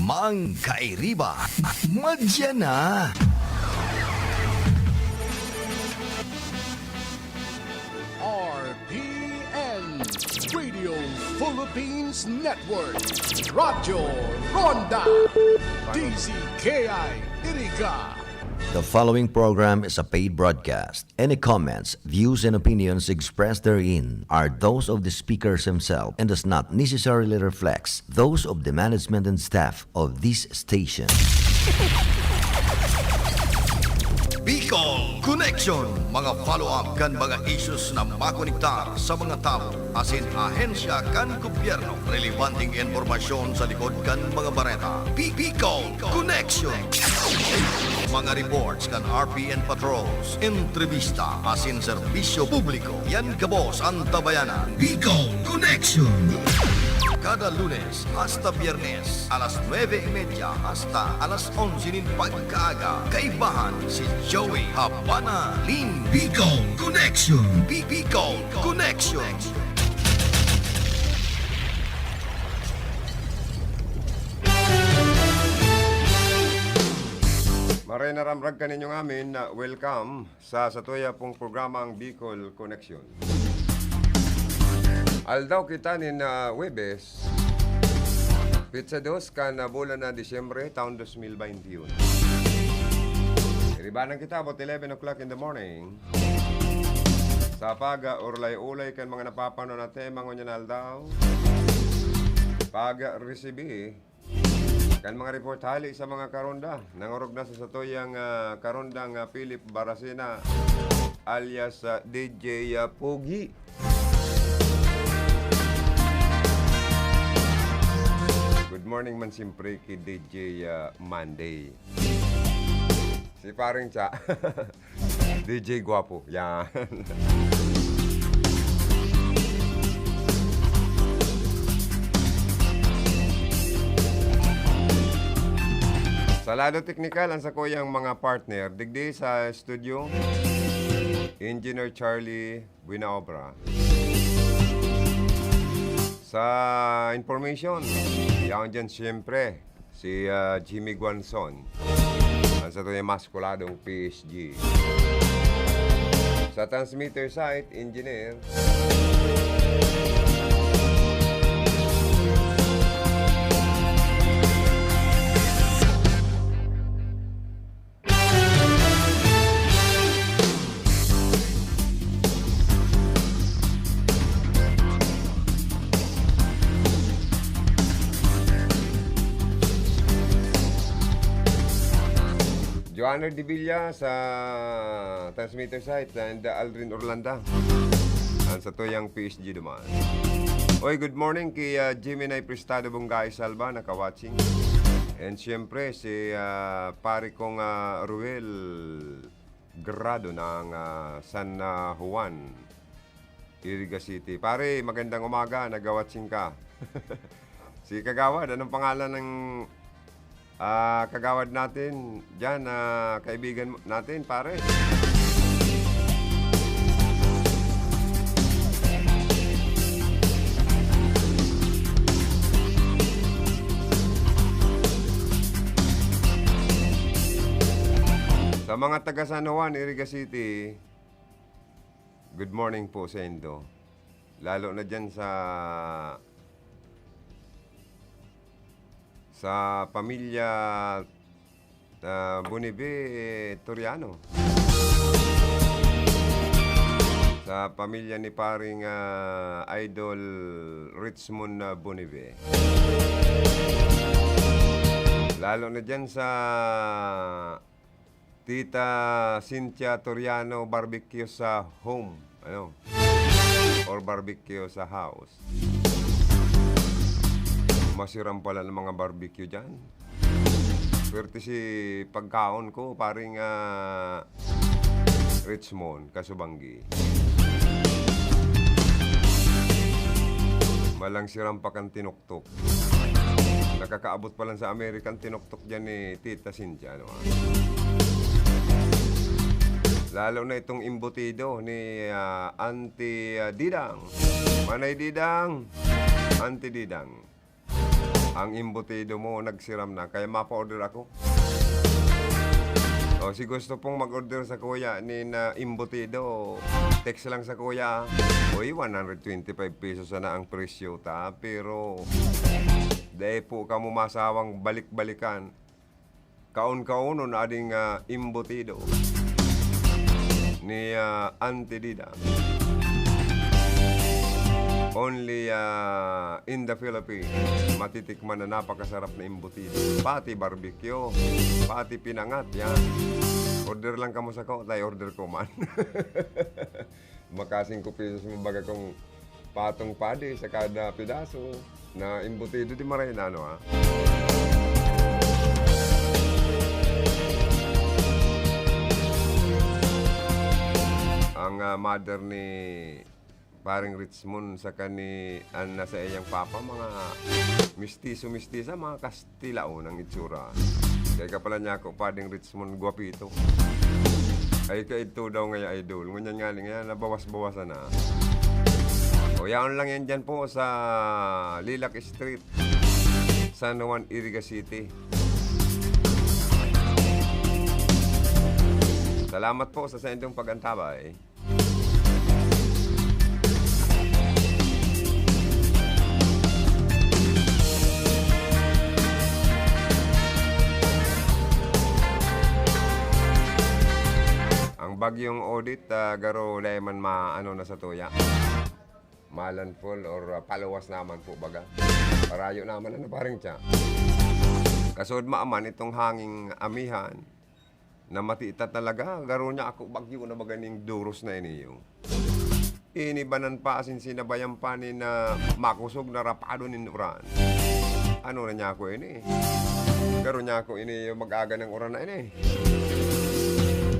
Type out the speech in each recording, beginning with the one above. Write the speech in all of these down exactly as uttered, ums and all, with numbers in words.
Pangkairiba, madya na! R P N, Radio Philippines Network, Radyo Ronda, D Z K I Iriga. The following program is a paid broadcast. Any comments, views, and opinions expressed therein are those of the speakers himself and does not necessarily reflect those of the management and staff of this station. Bicol Connection, mga follow-up kan mga issues na makonektar sa mga tawo asin ahensya kan gobyerno. Relebanteng impormasyon sa likod kan mga bareta. Bi-, Bicol Connection. Mga reports kan R P N Patrols, entrevista asin serbisyo publiko. Yan gabos an tabayanan. Bicol Connection. Kada Lunes hasta Biyernes, alas nuebe y media hasta alas onse nin pagkaaga. Kaibahan si Joey Habana Lim. Bicol Connection. Bi-, Bicol Connection. Maray na ramrag kaninyo ngamin na welcome sa satuya pong programang Bicol Connection. Aldaw kita nin, ah, Huwebes, petsa dos kan, ah, bulan na Disyembre, taon dos mil baynte y uno. Iribanan kita about eleven o'clock in the morning sa pag, ah, urlay-ulay kan mga napapanon na tema ngunyan aldaw. Pag, ah, resibi kan mga report hali sa mga karonda. Nangorog na sa satuyang, ah, karondang, ah, Philip Baracena alias, ah, D J, ah, Pogi. Good morning man siyempre ki D J, ah, Monday. Si Paring Cha. D J Guapo. Yan. Sa lado teknikal, ang sakuyang mga partner, digdi sa studio, Engineer Charlie Buenaobra. Sa information, yaon dyan siyempre, si, ah, Jimmy Guanzon, ang satuyang maskuladong P S G. Sa transmitter site, engineer. Joanner de Villa sa transmitter site and Aldrin Orlanda. Ang satuyang P S G duman. Oy, good morning kay, ah, Jimmy Nay Prestado Bungay Salva, naka-watching. And siyempre, si, ah, pare kong, ah, Ruel Grado ng, ah, San, ah, Juan, Iriga City. Pare, magandang umaga, nagawat singka. Si Kagawad, anong pangalan ng, ah, Kagawad natin diyan, ah, kaibigan mo, natin, pare? Sa mga taga San Juan, Iriga City, good morning po sa indo. Lalo na diyan sa, sa pamilya, ah, Bonive Toriano. Sa pamilya ni paring, ah, Idol Richmond, ah, Bonive. Lalo na diyan sa Tita Cynthia Toriano barbecue sa home, ano? Or barbecue sa house. Masiram pala ng mga barbecue diyan. Swerte si pagkaon ko, paring, ah, Richmond, Kasubanggi. Malang siram pa kan tinuktok. Nakakaabot pa lang sa American tinuktok diyan ni Tita Cynthia, ano, ah. Lalo na itong embutido ni, ah, Auntie, ah, Didang. Manay Didang, Auntie Didang. Ang embutido mo nagsiram na, kaya mapa-order ako. O, si gusto pong mag-order sa kuya ni na embutido, text lang sa kuya. Uy, one hundred twenty-five pesos sana ang presyo ta, pero dai po kamo masawang balik-balikan. Kaon-kaonon na ading, ah, embutido ni, ah, Auntie Dida. Only, ah, in the Philippines, matitikman na napakasarap na embutido. Pati barbecue, pati pinangat, yan. Order lang kamo sa ko, tay order ko man. Maka singko pesos mo baga kung patong padi sa kada pedaso na embutido di maray na ano, ah. Ang, ah, mother ni Paring Richmond saka ni, an, nasa iyang papa, mga mistiso-mistisa, mga Kastilaon ang itsura. Kaya ka pala niya ako, Pading Richmond Guapito. Ay, kaidto daw ngaya, idol. Ngunyan nga ni ngaya, nabawas-bawasan na. O, yaon lang yan dyan po sa Lilac Street, San Juan, Iriga City. Salamat po sa saindong pag-antabay. Ang bagyong Odette, ah, garo dai man maano na sa tuya. Malandfall or, ah, paluwas naman po baga. Parayo naman ano, parang siya. Kasud maaman itong hanging amihan na mati ta talaga, garo niya ako bagyo na baga ning duros na ini, oh. Ini banan pa asin sinabayan pa ni na makosog na rapado nin uran. Ano na niya ako ini? Garo niya ako ini yung mag-aga ng uran na ini.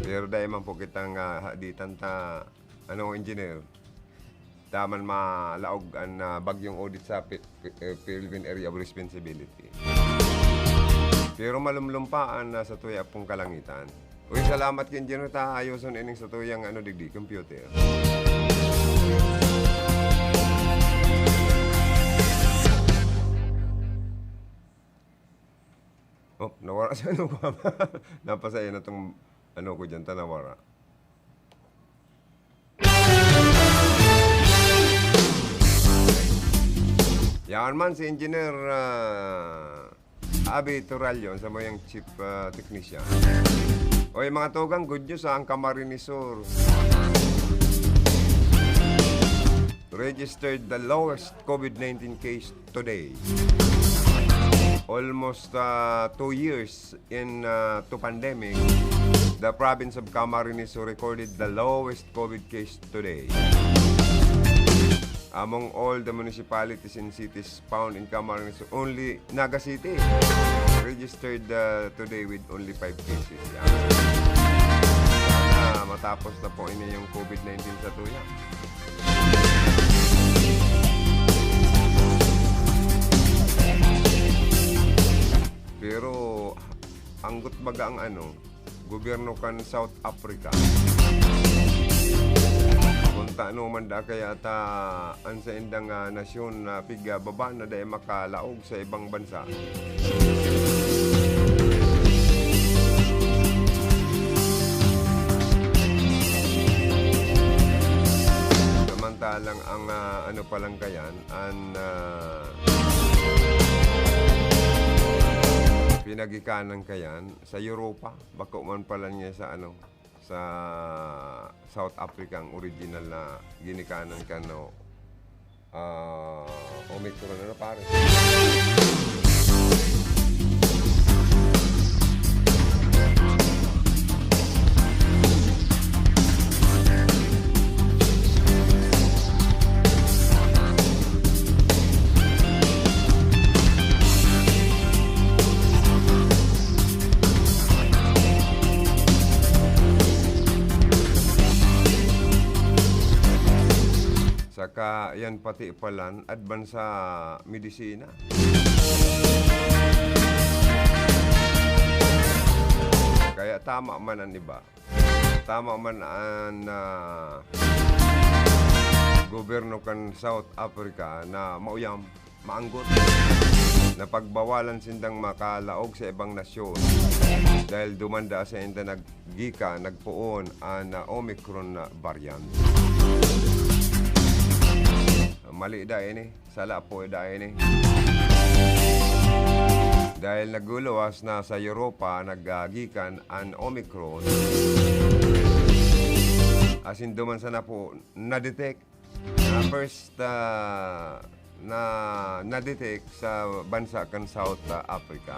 Pero dahil man po kitang, ah, haditan ta, ano, engineer? Taman malaog an, ah, bagyong Odette sa Pi-, Pi-, eh, Philippine Area of Responsibility. Pero malumlum pa an, ah, sa tuya pong kalangitan. Uy, salamat ki Engineer ta, ayoson ining sa tuyang, ano, digdi, computer. Oh, nawara sa ano ko. Napasaya na tong ano ko dyan, ta nawara. Yan man si Engineer, ah, Abi Turalyon sa mayang chief, ah, technician. Oy, mga tugang, good news, ah, ang Camarines Sur registered the lowest COVID nineteen case today. Almost, ah, two years in, ah, to pandemic, the province of Camarines Sur recorded the lowest COVID case today. Among all the municipalities and cities found in Camarines Sur, only Naga City registered, ah, today with only five cases. Yan. Sana matapos na po ini yung COVID nineteen sa tuya. Pero anggot baga ang ano, gobyerno kan South Africa. Kung tano man da kaya ta an saindang, ah, nasyon na piga baba na dai makalaog sa ibang bansa. Samantalang ang, ah, ano pa lang kayan, an, ah, pinagikanan kayan sa Europa, bako man pala niya sa ano, sa South Africa ang original na ginikanan kan, no, ah, Omicron, ano, pare? Saka yan pati palan, advance sa medisina. Kaya tama man an iba. Tama man an, ah, gobyerno kan South Africa na mauyam, maanggot. napagbawalan sindang makalaog sa ibang nasyon dahil duman daa sainda naggikan, nagpoon an, ah, Omicron na variant. Mali daa ini. Sala po daa ini. Dahil nagluluwas na sa Europa, naggikan an Omicron. Asin duman sana po na-detect, na first, ah, na na-detect sa bansa kan South, ah, Africa.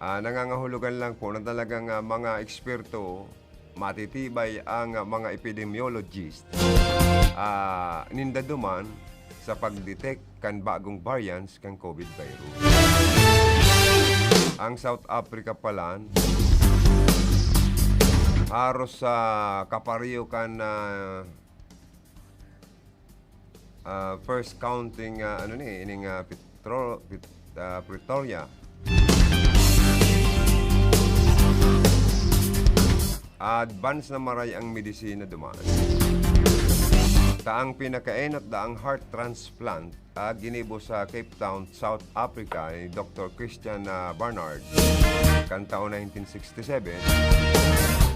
Ah, nangangahulugan lang po na talagang, ah, mga eksperto, matitibay ang, ah, mga epidemiologist, ah, ninda duman sa pag-detect kan bagong variants kan COVID virus. Ang South Africa palan, haros sa kapareho kan, ah, ah, first counting, ah, ano ni, ining, ah, Petro-, Pet-, ah, Pretoria. Advance na maray ang medisina duman. Ta ang pinakaenot daang heart transplant, ah, ginibo sa Cape Town, South Africa, ni Doktor Christiaan, ah, Barnard, kan taon nineteen sixty-seven,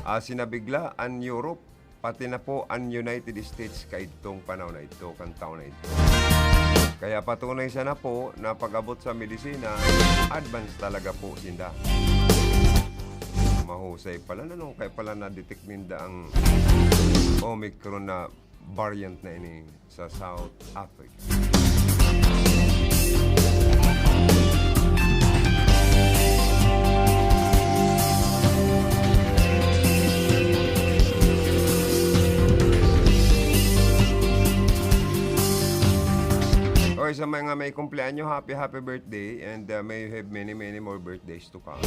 ah, sinabigla an Europe, pati na po an United States kaidtong panahon na idto, kan taon na idto. Kaya patunay sana po na pag-abot sa medisina, advance talaga po sinda. Mahusay pala, ano, kaya pala na-detect ninda ang Omicron na variant na ini sa South Africa. Oy, sa mga may kumpleanyo, happy, happy birthday, and, uh, may you have many, many more birthdays to come.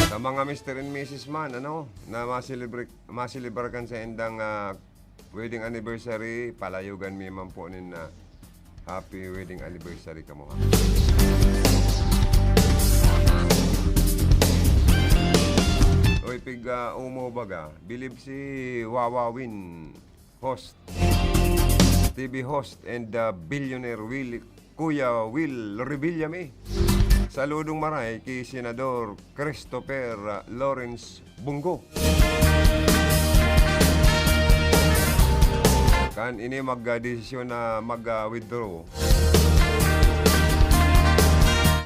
Sa mga Mister and Missus man, ano, na maselebre-, maselebrar kan saindang, ah, wedding anniversary, palayogan mi man po nin, ah, happy wedding anniversary kamo, ha. Oy, pig, ah, umo baga, bilib si Wawa Win, host, T V host, and, ah, billionaire Will, Kuya Will Revillame. Saludong maray ki Senador Christopher, ah, Lawrence Bong Go. Kan ini mag, ah, desisyon na mag, ah, withdraw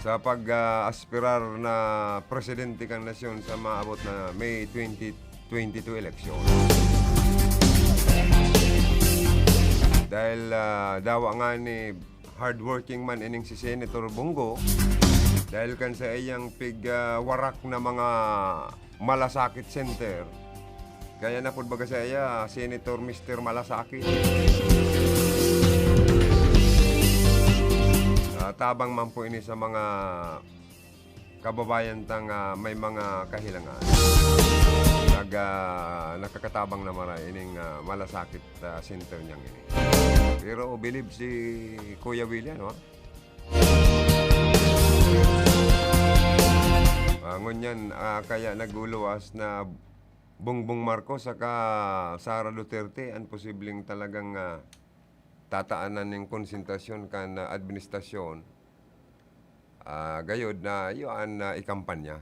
sa pag, ah, aspirar na presidente kan nasyon sa maabot na May twenty twenty-two election. Dahil, ah, dawa nga ni hardworking man ining si Senator Bong Go, dahil kan sa iyang pig, ah, warak na mga malasakit center, kaya napod baga sa iya, Senator Mister Malasakit. Ah, tabang man po ini sa mga kababayan tang, ah, may mga kahilangan. Nag, ah, nakakatabang na maray ining, ah, malasakit, ah, center niyang ini. Pero bilib si Kuya William, no? Ah, ngunyan, ah, kaya nagluluwas na Bongbong Marcos saka Sara Duterte ang posibleng talagang, ah, tataanan nin konsentrasyon kan, ah, administrasyon, ah, gayod na iyo an, ah, ikampanya.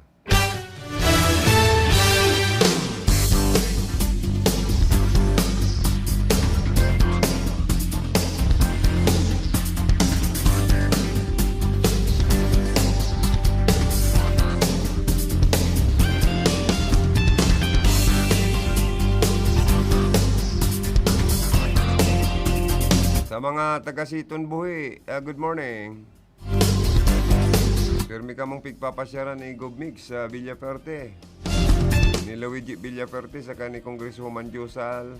Sa mga taga Siton Buhi, ah, good morning. Pirmi kamong pigpapasyaran ni Gov Migs sa Villafuerte, ni Luigi Villafuerte, saka ni Congresswoman Josal,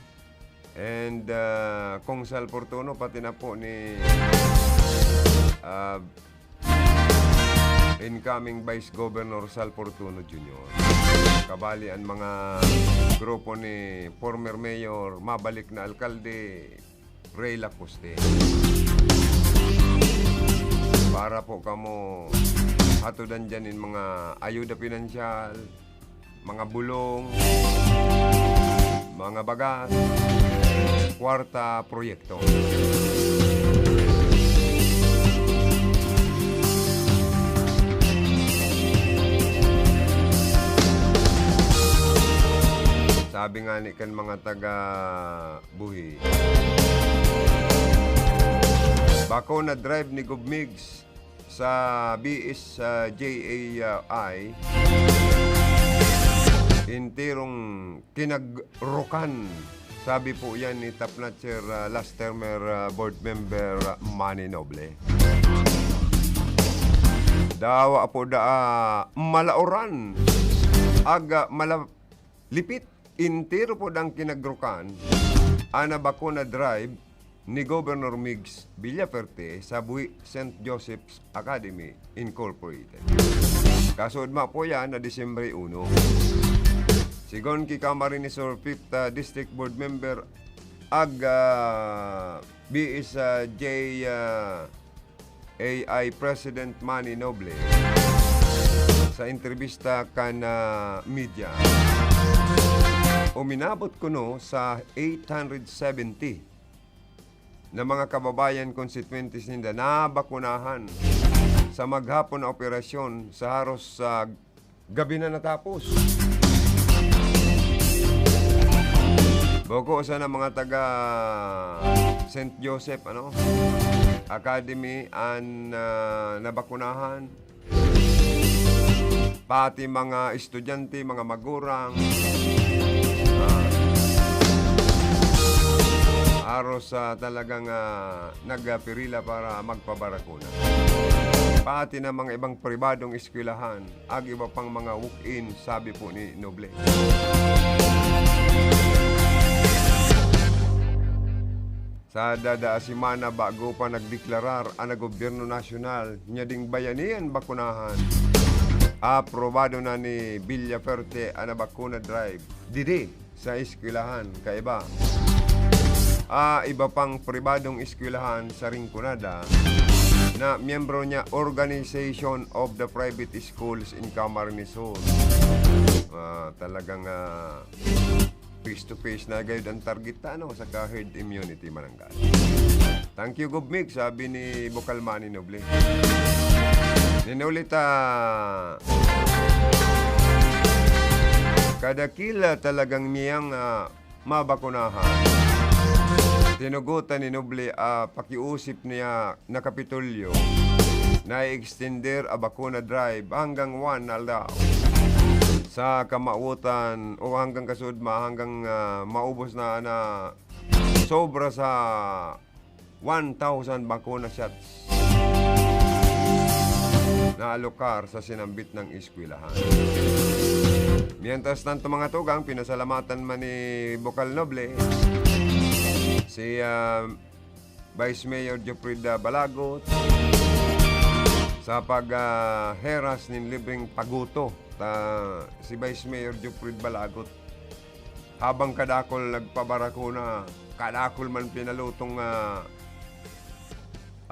and, ah, Kong Sal Fortuno, pati na po ni, ah, incoming Vice Governor Sal Fortuno Junior. Kabali ang mga grupo ni former mayor, mabalik na alkalde, Rey Lacoste. para po kamo hatodan dyan in mga ayuda pinansyal, mga bulong, mga bagas, kwarta, proyekto. Sabi nga ni kan mga taga Buhi, bako na drive ni Gob Migs sa B S, ah, J A I, enterong kinagrukan. Sabi po yan ni Top Notcher, ah, last termer, ah, board member, ah, Manny Noble. Dawa po daa malaoran, aga mala-, lipit, entero po dang kinagrukan, ana bako na drive ni Governor Migs Villaferte sa Buhi Saint Joseph's Academy Incorporated. Kasuodma po yan na Disyembre uno. Sigon ki Camarines Sur fifth, ah, District Board Member ag, ah, B S, ah, J, ah, A I President Manny Noble sa entrebista kan, ah, media, uminabot kuno sa eight hundred seventy na mga kababayan konstituyentes ninda nabakunahan sa maghapon na operasyon sa haros sa gabi na natapos. Bako sana mga taga Saint Joseph, ano, Academy an, ah, nabakunahan. Pati mga estudyante, mga magurang, ah, aros sa talagang, ah, nagpirila para magpabarakuna. Pati na mga ibang pribadong eskwelahan, ag iba pang mga walk-in, sabi po ni Noble. Sa dada a semana, bago pa nagdeklarar an gobyerno nasyonal nya ding bayanihan bakunahan, aprobado na ni Villaferte an bakuna drive didi sa eskwelahan kaiba. Ah, iba pang pribadong eskwelahan sa Rinconada na miyembro niya Organization of the Private Schools in Camarines Sur. Ah, talagang, ah, face to face na gayud ang target ta, ano, saka herd immunity mananggad. "Thank you, Gov Mig," sabi ni Bukal Manny Noble. Ninulita, kadakila talagang niyang, ah, mabakunahan. Tinugotan ni Noble, ah, pakiusip niya na Kapitolyo na i-extender a bakuna drive hanggang one na aldaw sa kamawotan o hanggang kasudma, hanggang, ah, maubos na, na sobra sa one thousand bakuna shots na alokar sa sinambit na eskwelahan. Mientras tanto, mga tugang, pinasalamatan man ni Bukal Noble si, ah, Vice Mayor Jofrida Balagot sa pag, ah, heras nin libreng paguto. Ta, si Vice Mayor Jofrida Balagot, habang kadakul nagpabarakuna, kadakul man pinalutong, ah,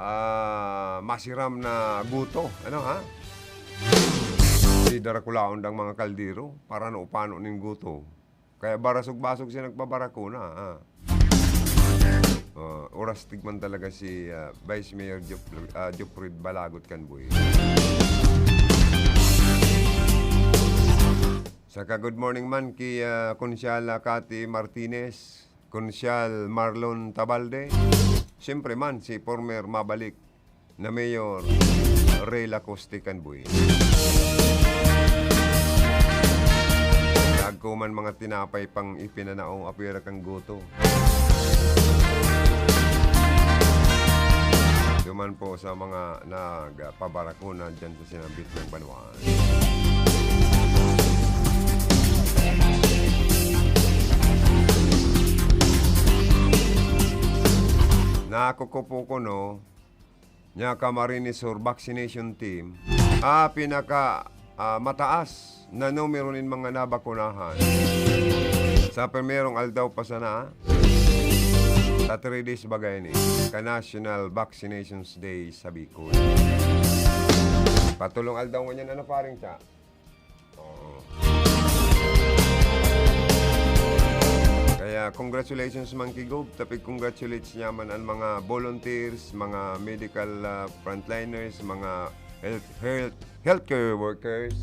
ah, masiram na guto. Ano, ha? Di darakulaon dang mga kaldero, para no upano ning guto. Kaya barasog-basog siya nagpabarakuna, ha? Ah, oras tigman talaga si, ah, Vice Mayor Jof-, ah, Jofrid Balagot kan buhi. Saka good morning man ki, ah, Konsyala Cathy Martinez, Konsyal Marlon Tabalde, siyempre man si former Mabalik na Mayor Rey Lacoste kan buhi. Dagko man mga tinapay pang ipinanao, apwera kan guto. Duman po sa mga nagpabarakuna dyan sa sinambit na banwaan. Nakukupo ko, no, nya Camarines Sur Vaccination Team, ah, pinaka, ah, mataas na numero nin mga nabakunahan. Sa primerong aldaw pa sana, Sa three days bagay ni, ka National Vaccinations Day sa Bicol. Patulong aldaw ngunyan, ano, paring Cha? Oo. Kaya congratulations man ki Gob, tapig congratulates niya man ang mga volunteers, mga medical, ah, frontliners, mga health, health, healthcare workers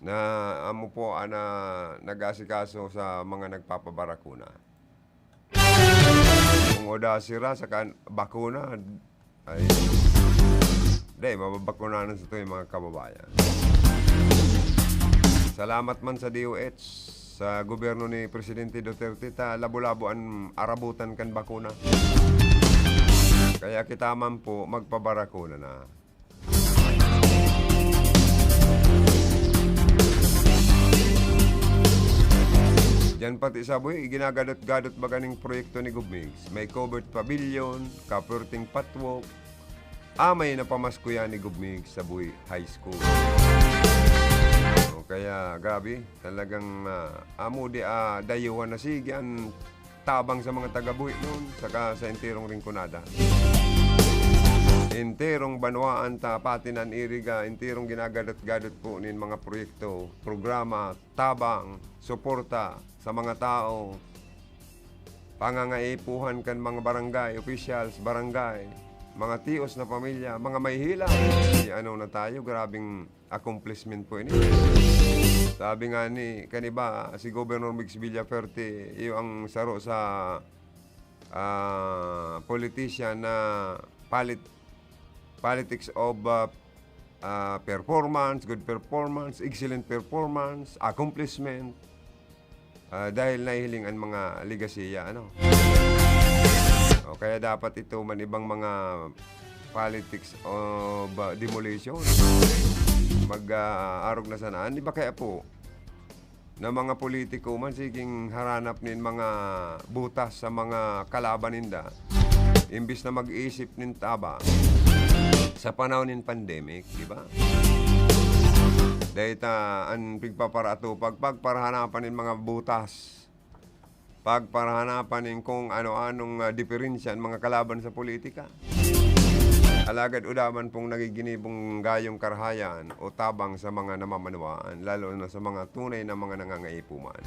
na amo po ang, ah, nag-aasikaso sa mga nagpapabarakuna. Kung oda sira sa kan-, bakuna, ay, di, mababakunahan sa to yung mga kababayan. Salamat man sa D O H, sa gobyerno ni Presidente Duterte, ta labo-labo an arabutan kan bakuna. Kaya kita man po, magpabarakuna na. Diyan pati sa buhi, iginagadot-gadot baga ning proyekto ni Gov Migs. May covered pavilion, kapurting patwalk, amay na pamasko yan ni Gov Migs sa buhi High School. O kaya, grabe, talagang, ah, amo di, ah, dayuhan na sige an tabang sa mga taga-buhi noon, saka sa enterong Rinconada. Enterong banwaan ta, pati na an Iriga, enterong ginagadot-gadot po nin mga proyekto, programa, tabang, suporta sa mga tao, pangangaipuhan kan mga barangay officials, barangay, mga tios na pamilya, mga may hila. Di ano na tayo, grabing accomplishment po ini. Sabi nga ni, kan iba, si Governor Migs Villafuerte, iyo ang saro sa, ah, politician na polit-, politics of, ah, ah, performance, good performance, excellent performance, accomplishment. Ah, dahil nahihiling an mga legasiya, ano. O kaya dapat ito man ibang mga politics of, ah, demolition. Mag, ah, arog na sana. An iba kaya po, na mga politiko man, siging haranap nin mga butas sa mga kalaban ninda, imbis na mag-isip nin tabang sa panahon nin pandemic, di ba? Dahil ta, an pigpaparato, pag, pagparahanapan nin mga butas, pagparahanapan nin kung ano-anong, ah, diferensya an mga kalaban sa politika. Alagad oda man pong nagiginibong gayong karahayan o tabang sa mga namamanwaan, lalo na sa mga tunay na mga nangangaipuman.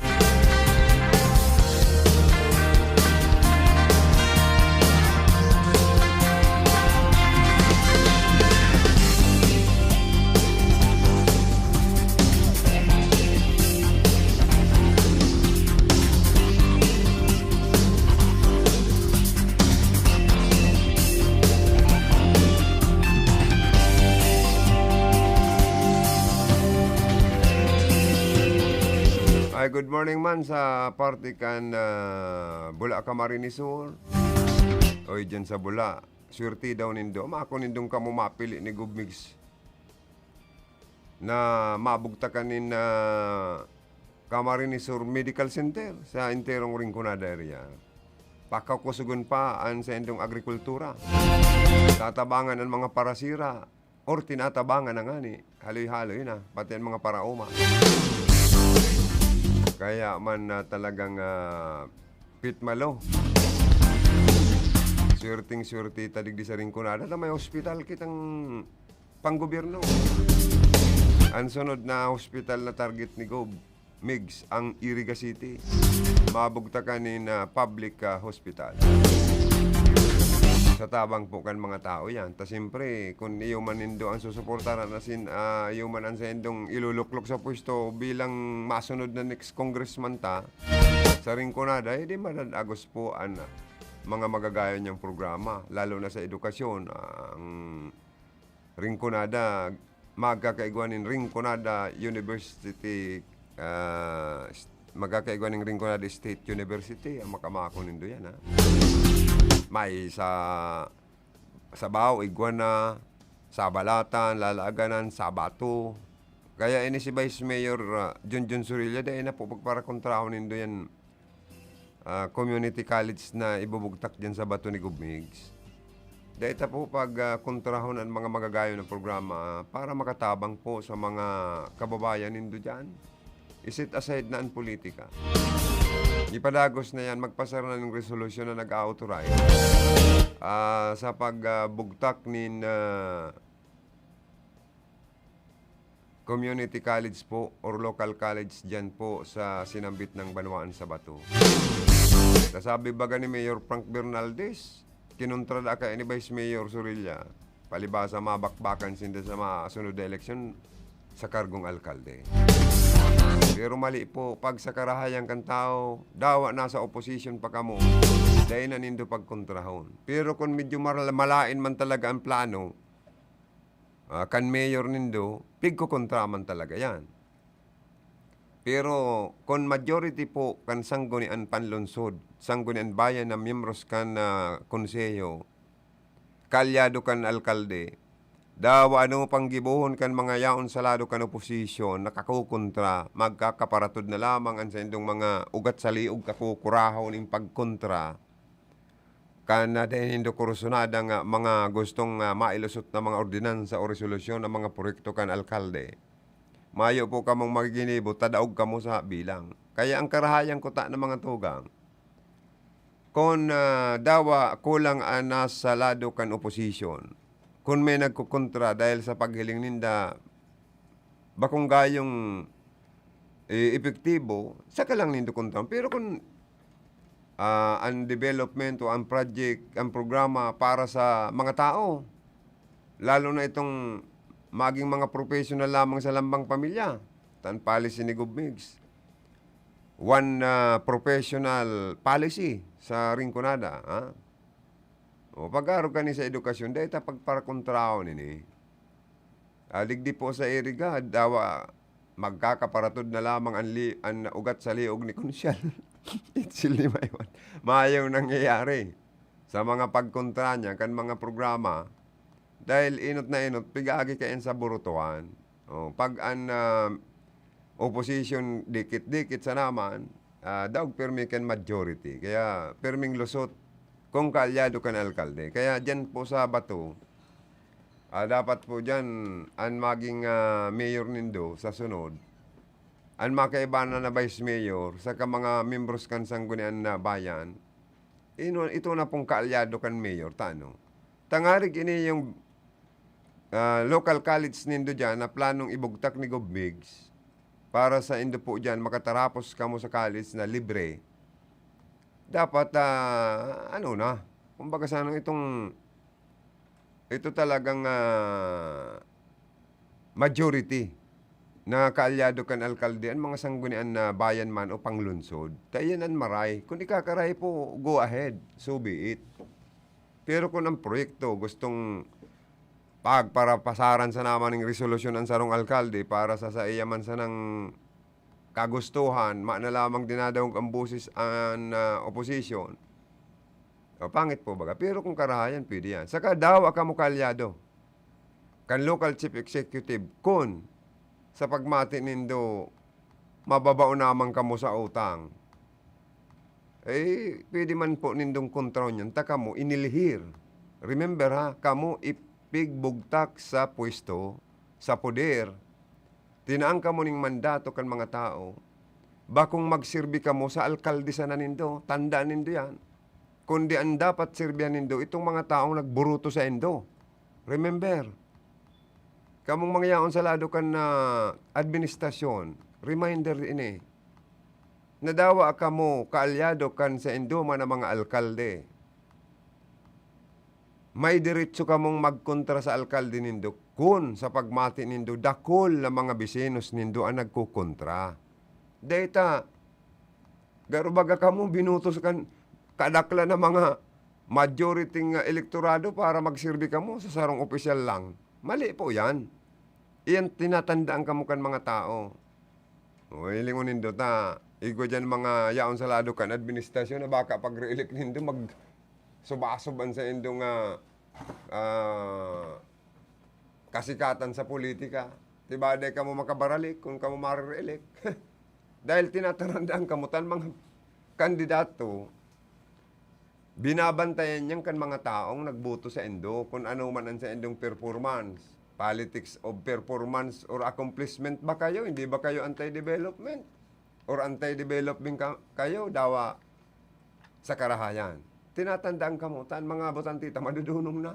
Ay, good morning man sa parte kan, ah, Bula, Camarines Sur. Oy, dyan sa Bula, swerte daw nindo. Mako nindong kamo mapili ni Gov Migs na mabugtakan nin, ah, Camarines Sur Medical Center sa enterong Rinconada area. Pakakusugon pa an saindong agrikultura. Tatabangan an mga parasira or tinatabangan na ngani. Haloy-haloy na, pati an mga paraoma. Kaya man na talagang, ah, pitmalo. Swerteng-swerte ta digdi sa Rinconada na may ospital kitang panggobyerno. An sunod na hospital na target ni Gov Migs ang Iriga City. Mabugtakan nin, ah, public, ah, hospital. Sa tabang po kan mga tao yan. Ta siyempre, kun iyo man nindo ang susuportaran, asin, ah, iyo man ang saindong iluluklok sa pwesto bilang masunod na next congressman ta, sa Rinconada, eh, di madadagos po an, ah, mga magagayon niyang programa, lalo na sa edukasyon. Ang Rinconada, magkakaigwa nin Rinconada University, ah, s-, magkakaigwa nin Rinconada State University, ang makamako nindo yan, ha? May sa Sabao, igwa na, Sabalatan, Lalaaganan, Sabato. Kaya ini si Vice Mayor, ah, Junjun Surilla, dai na po pagparakontrahon nindo yan, ah, community college na ibubugtak diyan sa Bato ni Gov Migs. Dai ta po pag, ah, kontrahon ang mga magagayon na programa, ah, para makatabang po sa mga kababayan nindo diyan. I-set aside na ang politika. Ipadagos na yan, magpasar na ng resolusyon na nag-authorize, ah, sa pag, ah, bugtak nin, ah, community college po or local college diyan po sa sinambit ng Banwaan sa Bato. Nasabi baga ni Mayor Frank Bernaldez, kinontra da kaya ni Vice Mayor Sorilla, palibasa mabakbakan sinda sa mga sunod na eleksyon sa kargong alkalde. Pero mali po, pag sa karahayan kan tao, dawa nasa opposition pa kamo, dai na nindo pagkontrahon. Pero kung medyo maral-, malain man talaga ang plano, ah, kan mayor nindo, pigkokontra man talaga yan. Pero kun majority po kan sanggunian panlungsod, sanggunian bayan na miyembros kan, ah, konseho, kaalyado kan alkalde, dawa ano pang gibohon kan mga yaon sa lado kan oposisyon, nakakokontra, magkakaparatod na lamang an saindong mga ugat sa liog, kakukurahon ning pagkontra. Kan, ah, dai nindo kursunada nga mga gustong, ah, mailusot na mga ordinansa o resolusyon ang mga proyekto kan alkalde. Mayo po kamong magiginibo, tadaog kamo sa bilang. Kaya ang karahayan ko ta na mga tugang, kun, ah, dawa kulang an nasa lado kan oposisyon, kun may nagkokontra dahil sa paghiling ninda, bakong gayong, eh, epektibo, saka lang nindo kontra. Pero kun, ah, ang development o ang project, ang programa para sa mga tao, lalo na itong maging mga professional lamang sa lambang pamilya, tan policy ni Gov Migs. One, ah, professional policy sa Rinconada, ha? O, pag-arog kani sa edukasyon, dai ta pagparakontrahon ini. Ah, digdi po sa Iriga, dawa magkakaparatod na lamang an li-, an ugat sa liog ni Konsyal Itzel Limaywan. Mayong nangyayari sa mga pagkontra niya kan mga programa, dahil inot na inot, pig-aagi kayan sa burutuhan. O, pag an, ah, opposition dikit-dikit sa naman, ah, daog pirmi kan majority. Kaya pirming lusot kung kaalyado kan alkalde. Kaya diyan po sa Bato, ah, dapat po diyan an maging, ah, mayor nindo sa sunod, an makaiba na na vice mayor, saka mga membros kan Sanggunian na Bayan, ino-, ito na pong kaalyado kan mayor, ta ano? Tangarig ini yung, ah, local college nindo diyan na planong ibugtak ni Gov Migs para sa indo po diyan, makatarapos kamo sa college na libre. Dapat, ah, ano na, kumbaga sa ano, itong, ito talagang, ah, majority na kaalyado kan alkalde, an mga sanggunian na bayan man o panglungsod, ta iyan an maray. Kun ikakaray po, go ahead, so be it. Pero kun ang proyekto gustong pagparapasaran sana man ning resolusyon an sarong alkalde para sa saiya man sanang kagustuhan, mayo na lamang dinadangog ang boses an, ah, oposisyon, o, pangit po baga. Pero kung karahayan, pwede yan. Saka dawa kamo kaalyado kan local chief executive kun sa pagmati nindo, mababao naman kamo sa utang. Eh, pwede man po nindong kontrahon yan, ta kamo inilihir. Remember ha, kamo ipigbugtak sa pwesto, sa poder. Tinaan kamo ning mandato kan mga tao, bakong magserbi kamo sa alkalde sana nindo. Tandaan nindo yan. Kundi an dapat serbihan nindo, itong mga taong nagburuto saindo. Remember, kamong mga yaon sa lado kan, ah, administrasyon, reminder ini, na dawa kamo kaalyado kan saindo man na mga alkalde. May diretso kamong magkontra sa alkalde nindo kun sa pagmati nindo, dakul na mga bisinos nindo an nagkokontra. Dai ta, garo baga kamo binutos kan kadaklan na mga majority nga elektorado para magserbi kamo sa sarong opisyal lang. Mali po yan. Iyan tinatandaan kamo kan mga tao. O, hilingon nindo ta, igwa diyan mga yaon sa lado kan administrasyon na baka pag-re-elect nindo, magsubasub an saindong, ah, ah, kasikatan sa politika. Diba, dai kamo makabaralik kun kamo mare-elect. Dahil tinatarandaan kamo tan mga kandidato, binabantayan niyan kan mga taong nagboto saindo, kun ano man an saindong performance. Politics of performance or accomplishment ba kayo? Hindi ba kayo anti-development? or anti-development ka, kayo, dawa sa karahayan. Tinatandaan kamo, ta an mga botante ta madudunong na.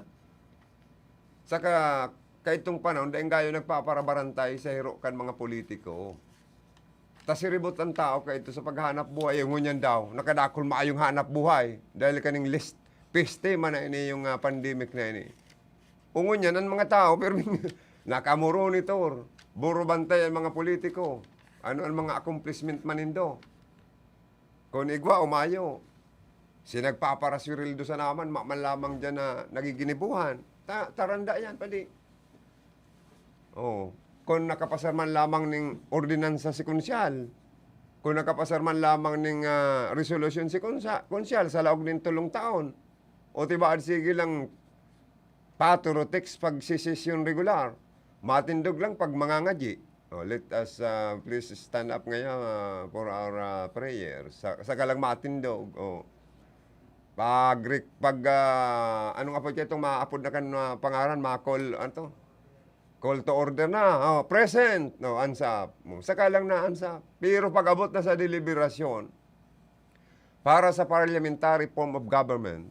Saka, kaitong panahon, dai nggayo nagpaparabarantay sa hiro kan mga politiko. Ta siribot an tao kaito sa paghanap buhay. Ngunyan daw, nakadakul maayong hanap buhay dahil kaning list, peste man na ini yung, ah, pandemic na ini. O ngunyan, ang mga tao, pero nakamoronitor, burubantay ang mga politiko. Ano ang mga accomplishment man nindo? Kung igwa o mayo, si nagpaparasweldo sana man, ma-, man lamang diyan na nagiginibuhan. Ta-, taranda yan, padi. Oh, kung nakapasar man lamang ning ordinansa si Konsyal, kung nakapasar man lamang ning, ah, resolusyon si Konsa-, Konsyal sa laog ning tulong taon, o tibaad sige lang pato o text pag sesesyon regular, matindog lang pag mangangadyi. Oh, let us, ah, please stand up ngayon, ah, for our, ah, prayer. Sa, sa galang matindog, oh. Pag, pag, ah, anong apod kayo itong maapod na kan, ah, pangaran, makol, ano to? Call to order na. Oh, present. No, ansap. Saka lang na ansap. Pero pag abot na sa deliberasyon, para sa parliamentary form of government,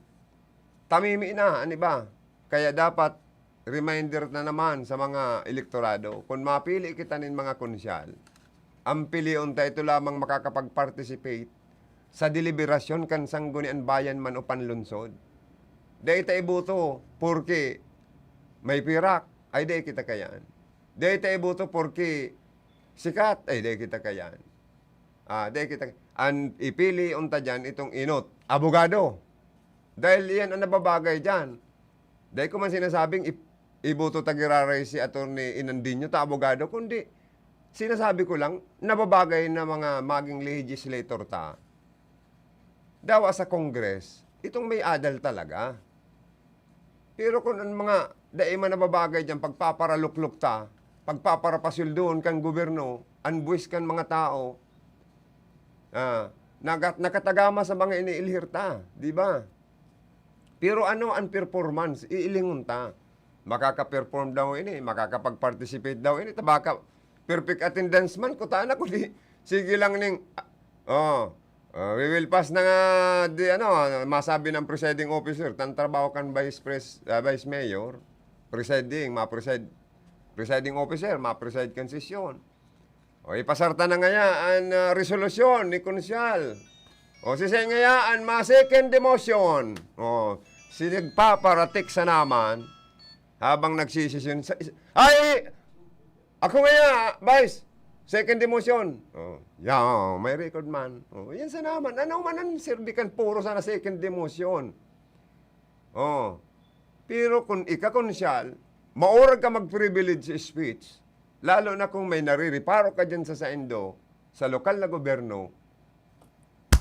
tamimi na an iba. Kaya dapat reminder na naman sa mga elektorado, kung mapili kita nin mga konsyal, ang pilion ta ito lamang makakapag-participate sa deliberasyon kan Sangguniang Bayan man o panlungsod. Dai ta iboto porke may pirak, ay dai kita kayaan. Dai ta iboto porke sikat, ay dai kita kayaan. Ah, dai kita, ang ipili unta diyan itong inot, abogado. Dahil iyan ang nababagay diyan. Dai ko man sinasabing ip-, iboto ta giraray si Attorney Inandinho ta abogado, kundi sinasabi ko lang, nababagay na mga maging legislator ta. Dawa sa Congress, itong may adal talaga. Pero kung ang mga dai man nababagay diyan, pagpaparaluklok ta, pagpaparapasweldoon kan gobyerno, an buwis kan mga tao, ah, nagat-, nakatagama sa mga iniilhir ta, di ba? Pero ano ang performance? Iilingon ta. Makaka-perform daw ini, makakapag-participate daw ini, ta baka perfect attendance man, kuta na kundi sige lang ning, oh, ah, we will pass na nga, di ano, masabi ng presiding officer, tan trabaho kan vice pres-, ah, vice mayor, presiding, ma-preside, presiding officer, ma-preside kan sesyon. O, ipasar ta na ngaya an, ah, resolusyon ni Konsyal. O, sisay ngaya an ma-second the motion? O, si nagpaparatik sa naman habang nagsisesyon sa, ay! Ako ngaya, Vice! Second the motion. O, ya, may record man. O, yan sa naman. Ano man ang serbi kan puro sana second the motion? O, pero kung ika, Konsyal, maurag ka mag-privilege speech, lalo na kung may narireparo ka dyan sa saindo, sa lokal na gobyerno,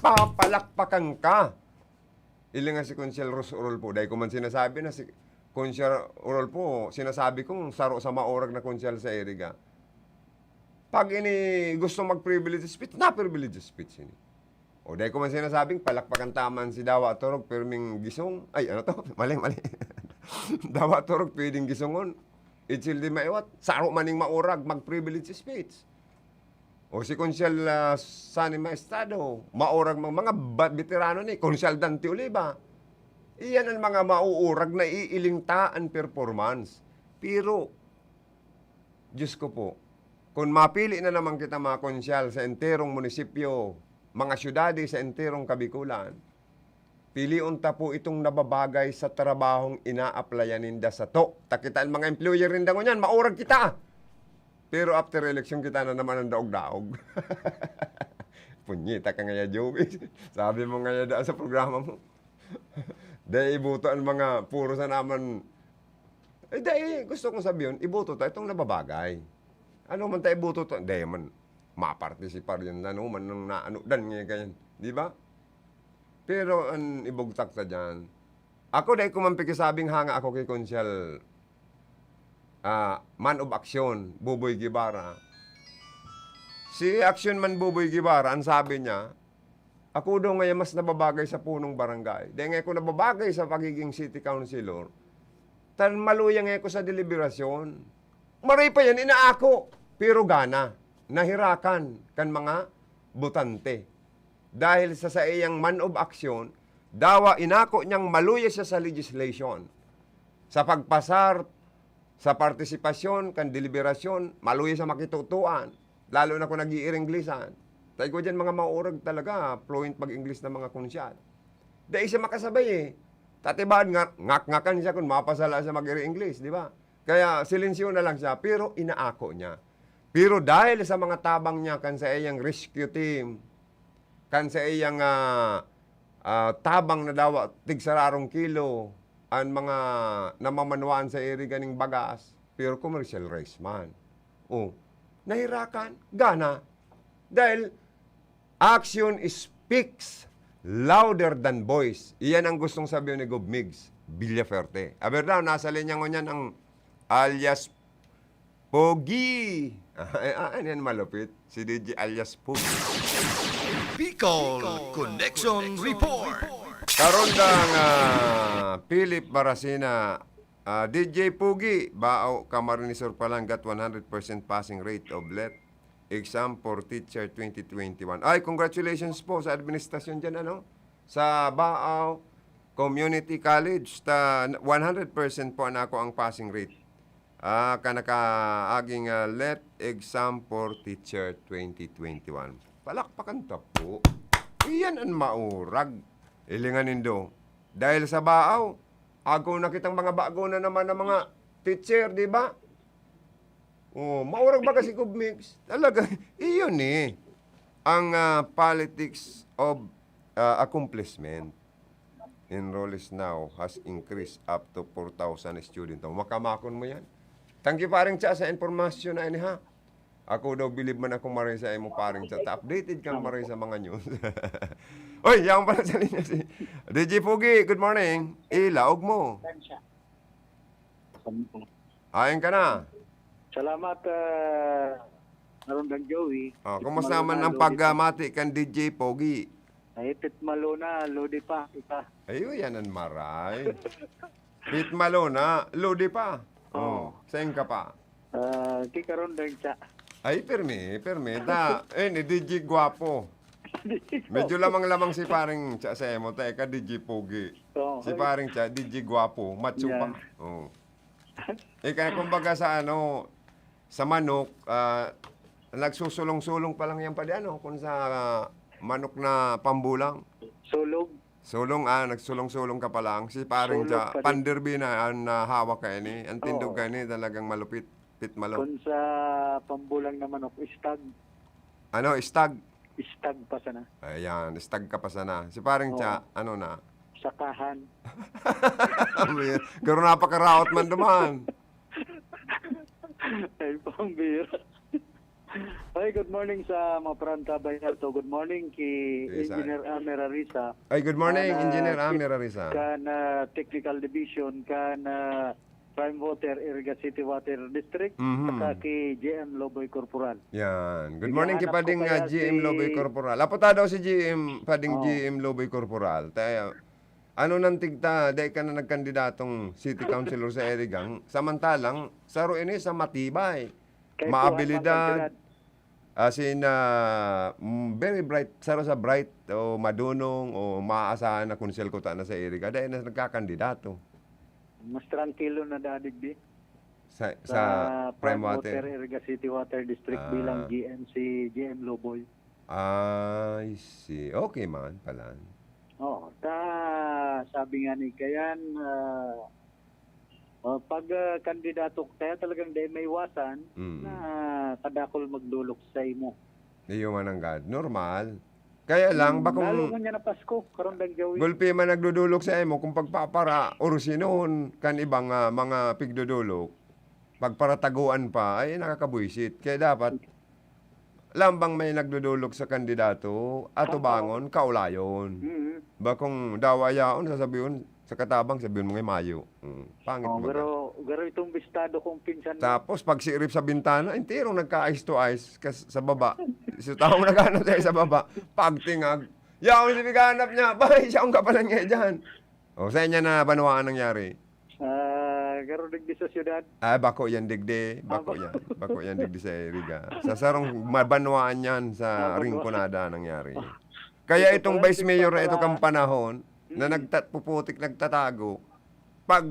papalakpakan ka. Ilingan si Konsyal Ros Orolpo, dai ko man sinasabi na si Konsyal Orolpo, sinasabi kong saro sa maurag na konsyal sa Iriga. Pag ini gusto mag-privilege speech, na-privilege speech ini. O, dai ko man sinasabing palakpakan ta man si Dawa Torog, pirming gisong. Ay, ano to? Mali, mali. Dawa Torog, pwedeng gisongon. Itzel de Maiwat, saro maning maurag, mag-privilege speech. O si Konsyal, ah, Sonny Maestrado, maurag mang mga ba-, veterano ni Konsyal Dante Oliva. Iyan ang mga mauurag na iiling ta an performance. Pero, Diyos ko po, kung mapili na naman kita mga konsyal sa enterong munisipyo, mga syudade sa enterong Kabikulan, pilion ta po itong nababagay sa trabahong inaaplayan ninda sato. Ta kita an mga employer ninda ngunyan, maurag kita. Pero after election, kita na naman ang daog-daog. Punyeta ka ngaya, Joey. Sabi mo ngaya daan sa programa mo. Dai iboto ang mga puro sa naman. Eh, dai, gusto kong sabihin, iboto ta itong nababagay. Ano man ta iboto ta, dai man mapartisipar yan, ano man nang naanodan ngayon, ganyan. Di ba? Pero ang ibugtak ta dyan, ako, dai ko man pikisabing hanga ako kay Konsyal, ah, man of action, Buboy Guevara. Si Action Man Buboy Guevara, ang sabi niya, "Ako daw ngayon mas nababagay sa punong barangay. Dai nga ako nababagay sa pagiging city councilor. Tan maluya nga ako sa deliberasyon." Maray pa yan, inaako. Pero gana, nahirakan kan mga botante. Dahil sa saiyang man of action, dawa inako niyang maluya siya sa legislation. Sa pagpasar, sa partisipasyon, kan deliberasyon, maluya siya makitutuan. Lalo na kung nag-iiringlesan. Tayo ko dyan, mga maurag talaga, fluent mag-English na mga kunsyal. Dahil siya makasabay eh. Tatibaan nga, ngak-ngakan siya kung mapasala siya mag-iri-English, di ba? Kaya silensyo na lang siya, pero inaako niya. Pero dahil sa mga tabang niya kan sa iyang rescue team, kan sa iyang, ah, ah, tabang na dawa tigsararong kilo, ang mga namamanwaan sa iri ganing bagas, pero commercial rice man. Oh, nahirakan, gana. Dahil action speaks louder than voice. Iyan ang gustong sabihin ni Gob Migs Villaferte. Aber daw, nasa linya ngunyan ang alias Pogi. Ah, ah, ano yan, malupit? Si D J alias Pogi. Bicol Connection Report. Karundang ah, Philip Barasina, ah, D J Pogi, Bao, Camarines Sur, Palangat, one hundred percent passing rate of let exam for teacher twenty twenty-one. Ay, congratulations po sa administrasyon dyan, ano? Sa Bao Community College, ta one hundred percent po na ako ang passing rate. Ah, ka nakaaging ah, let exam for teacher twenty twenty-one. Palakpakan ta po. Iyan ang maurag. Ilingan nindo. Dahil sa Bao, agaw na kitang mga bago na naman ng mga teacher, di ba? Oh, maurag ba kasi Gob Migs? Talaga, iyon eh. Ang ah, politics of ah, accomplishment. Enrollees now has increased up to four thousand students. O, makamakon mo yan. Thank you, Paring Cha, sa impormasyon na ini, ha. Ako daw, bilib man ako maray sa imo, Paring Cha. Ta updated kang maray sa mga news. Oy, yaon pala sa linya si D J Pogi. Good morning. Ilaog mo. Ayan ka na. Salamat, ah, Karundang Joey. Oh, kumusta man ang pagmati kan D J Pogi? Ay, pitmalo na, lodi pa, ika. Ayo, yan ang maray. Pitmalo na, lodi pa. Oh, saan ka pa? Ah, ki Karundang Cha. Ay, permi, permi. Ta, eh, ni D J Guapo. Medyo lamang-lamang si paring Cha sa emo, ta, ika D J Pogi. Oo, Si ay. paring Cha, D J Guapo, macho pa. Yan. Oh. Ika, kumbaga sa ano, sa manok, ah, nagsusulong-sulong pa lang yan pa di ano, kung sa ah, manok na pambulang. Sulog. Sulong, ah, nagsulong-sulong ka pa lang. Si paring Sulog Cha, pa rin. panderbina, ang ah, hawak ka ini. Ang tindog Oo. ka ini, talagang malupit. Pitmalo. Kung sa pambulang na manok, istag. Ano, istag? Istag pa sana. Ayan, istag ka pa sana. Si paring Oo. Cha, ano na? Sakahan. Garo napakaraot man duman. Ay, pambira. Ay, good morning sa mga Pranta Bayalto. Good morning ki Yes, Engineer Amer Arisa. Ay, good morning, Ana, Engineer si- Amir Arisa. Kan ah, Technical Division, kan ah, Prime Water, Iriga City Water District, Mhm. saka ki G M Loboy Corporal. Yan. Good Sige, morning, hanap kipading ko nga kaya G M si- Loboy Corporal. Apo ta daw si G M, pading Oo. G M Loboy Corporal. Tayo, ano nang tigta, dai ka na nagkandidatong city councilor sa Irigang? Samantalang, saro ini sa matibay. Kay Maabilidad. Juan Magdalena. As in, ah, mm, very bright. Saro sa bright o madunong o maaasahan na konsel ko ta na sa Iriga. Dai na nagkakandidato. Mas tranquilo na dadig di. Sa, Sa, sa Prime Prime Water, Water. Iriga City Water District Ah. bilang G M si G M Loboy. I see. Okay man pala. Oo. Ta, sabi nga ni Kayan, ah, oh, pag ah, kandidato ka, kaya talagang di maiwasan Mm. na kadakol magdulok sa imo. Iyo man ang God. Normal. Kaya lang, bakong Lalo mo niya na Pasko, Karundang Joey. gulpi man nagdudulok sa imo kung pagpapara, orsinon kan ibang ah, mga pigdudulok, pagparataguan pa, ay nakakabuisit. Kaya dapat, lambang may nagdudulok sa kandidato, atubangon, kaulayon. Mhm. Bakong dawa yaon, sasabihin, sa katabang, sabihin mo nga mayo. Mm, pangit Oh, baga. pero, pero itong bistado kong pinsan mo. Tapos, pag siirip sa bintana, enterong nagka-eyes to eyes kas-, sa baba. Si taong naghanap sa'yo sa baba, pagtingag. Yaon si naghanap niya, bay, siya ang kapalan nga dyan. O, sa inyo na banwaan nangyari? Ah, Garo digdi sa syudad? Ah, bako yan digdi. Ah, Bako bako. yan. Bako yan digdi sa Iriga. Sa sarong mabanwaan yan sa Ah, bako. Rinconada nangyari. Ah. Kaya Ito itong pala, vice mayor na ito pala. kang panahon na Mm. nagtat-, puputik, nagtatago, pag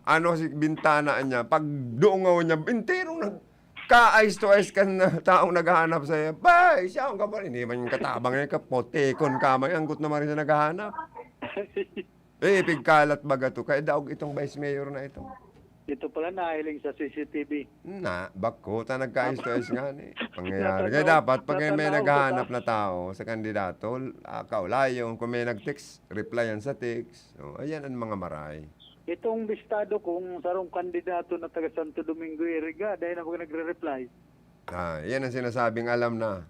ano si bintana niya, pag dungaw niya, enterong nag-, ka-eyes to eyes kan taong naghahanap sa'yo. Bay, siya ang kabal-, hindi man yung katabang niya, kapotekon ka man, anggot naman rin siya naghahanap. Eh, pigkalat baga to. Kaya daog itong vice mayor na ito. Ito pala nahiling sa C C T V. Na, bako, ta nagka-ayos-ayos nga ni. Pangyayari. Natanaw, Kaya dapat, pag may natanaw ko naghahanap ta. na tao sa kandidato, ah, kaulayon, kung may nag-text, replyan sa text. Oh, ayan ang mga maray. Itong listado kong sarong kandidato na taga Santo Domingo, Iriga, dahil ako nagre-reply. Ah, yan ang sinasabing alam na.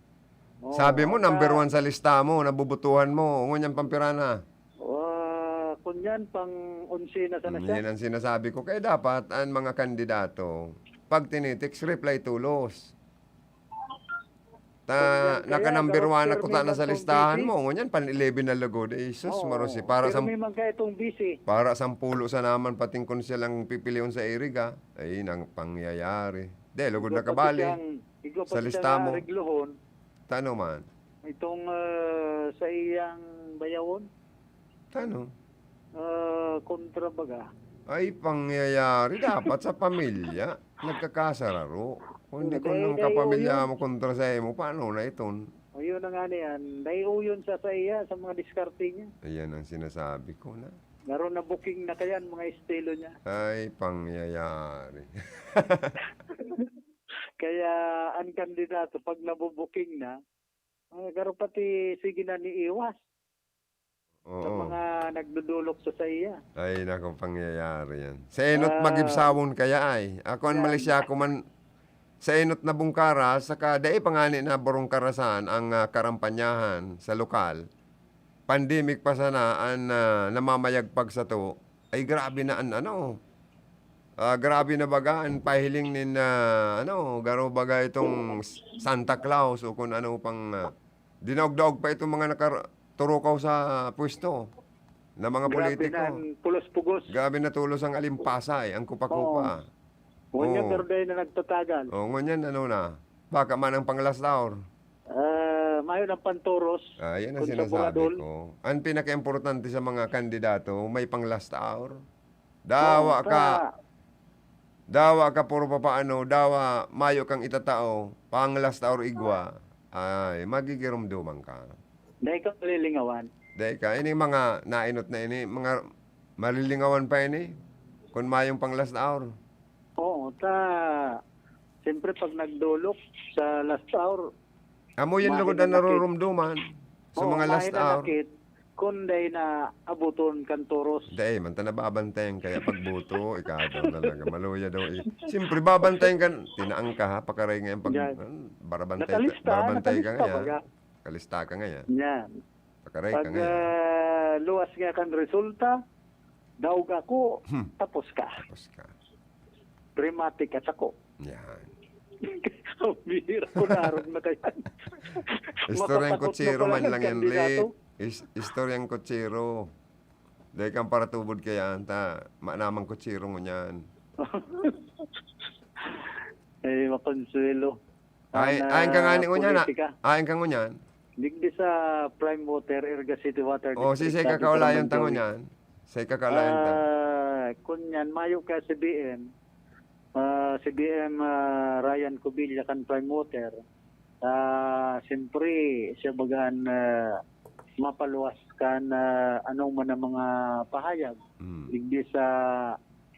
Oo, Sabi mo, number ta- one sa lista mo, nabubutuhan mo. Ngunyan pampira na. Ah, kunyan, pang onse na sana Hmm, siya. yan ang sinasabi ko. Kaya dapat, ang mga kandidato, pag tinitext, reply tulos. Ta, Kunyan kaya, naka-number daw one na kuta pirmi na sa bang listahan kumpiti? mo. Ngunyan, pan eleven na lugod. Eh, sus, Oo, marosi. Para sa pirmi man kaya itong busy. Para sampulo sa naman, pating kun siya lang pipilion sa Iriga. Ay, nang pangyayari. Di, lugod Igwa na pa kabali. siyang, igwa pa Sa siya lista na mo. reglohon. Tano man? Itong, ah, sa iyang bayawon. Tano? Ah, kontra baga. Ay, pangyayari. Dapat sa pamilya, nagkakasararo. Kung hindi Hindi, ko nung dai-, kapamilya dai-uyon. mo kontra sa imo, paano na iton? Ayun na nga na yan. Dai-uyon sa, sa iya, sa mga diskarte niya. Ayan ang sinasabi ko na. Laro na booking na kayan, mga estilo niya. Ay, pangyayari. Kaya, ang kandidato, pag nabubuking na, ah, garo pati, sige na ni iwas sa Oo. mga nagdudulok sa saiya. Ay, naku, pangyayari yan. Sa enot Ah, magibsawon kaya ay. Ako, ang yan. Malaysia ko man, sa enot na bungkara, saka dai pa ngani na burong karasan ang, ah, karampanyahan sa lokal. Pandemic pa sana an, ah, namamayagpag sato. Ay, grabe na an ano, ah, grabe na baga an pahiling nin, ah, ano, garo baga itong Santa Claus o kun ano pang, ah, dinaog-daog pa itong mga nakar-, turukaw sa pwesto na mga Grabe politiko. na ang pulos-pugos. Grabe na tulos ang alimpasay, ang kupa-kupa. Oo. Ngunyan, Oo. pero dahil na nagtatagal. Oo, ngunyan, ano na, baka man ang pang-last hour. Ah, mayo ng pantoros, Ah, yan ang kung sa sinasabi Buradol. ko. Ang pinakaimportante sa mga kandidato, may pang-last hour. Dawa Oo, ka, ka- dawa ka puro papaano, dawa mayo kang itatao, pang-last hour igwa. Ay, magigirumduman ka. Dahil ka malilingawan. Dahil ka, ini mga nainot na ini, mga malilingawan pa ini, kung mayong pang-last hour. Oo, ta, siyempre, pag nagdolok sa last hour, Amo yan lugod ang mahinanakit. narurumduman sa Oo, mga last hour. mahinanakit kung dai na abuton kan toros. Dai man ta nababantayan kaya pagboto, ikaw daw talaga, maluya daw eh. Siyempre, babantayan ka, tinaang ka ha, pakaray ngayon pag, Yan. ano, barabantay ka, Nakalista, barabantay ka nakalista ngayon. baga. Kalista ka ngayon. Yan. Pakaray ka Pag, ngayon. ah, luwas nga kan resulta, daog ako, Hmm. tapos ka. Tapos ka. Dramatic at ako. Yan. Ang bihira ko narog na kaya. Istoryang Makatakot na kutsero pala man ng lang yan, kandidato. Lee. Is-, istoryang kutsero. Dahil kang paratubod kaya, anta, manamang kutsero ngunyan. Eh, makonsuelo. Ay, Ana ayan ka nga ni ngunyan, ah. politika. Ayan ka ngunyan. Digdi sa Prime Water, Iriga City Water Oh, District, sisay ka sabi ko kaulayon naman, ta Joey. ngunyan. Sisay ka kaulayon ta. Ah, kunyan, mayo ka C B M. Ah, C B M, ah, Ryan Cubilla kan Prime Water. Ah, siyempre, siya bagan, ah, mapaluwas kan, ah, anong man ang mga pahayag. Hmm. Digdi sa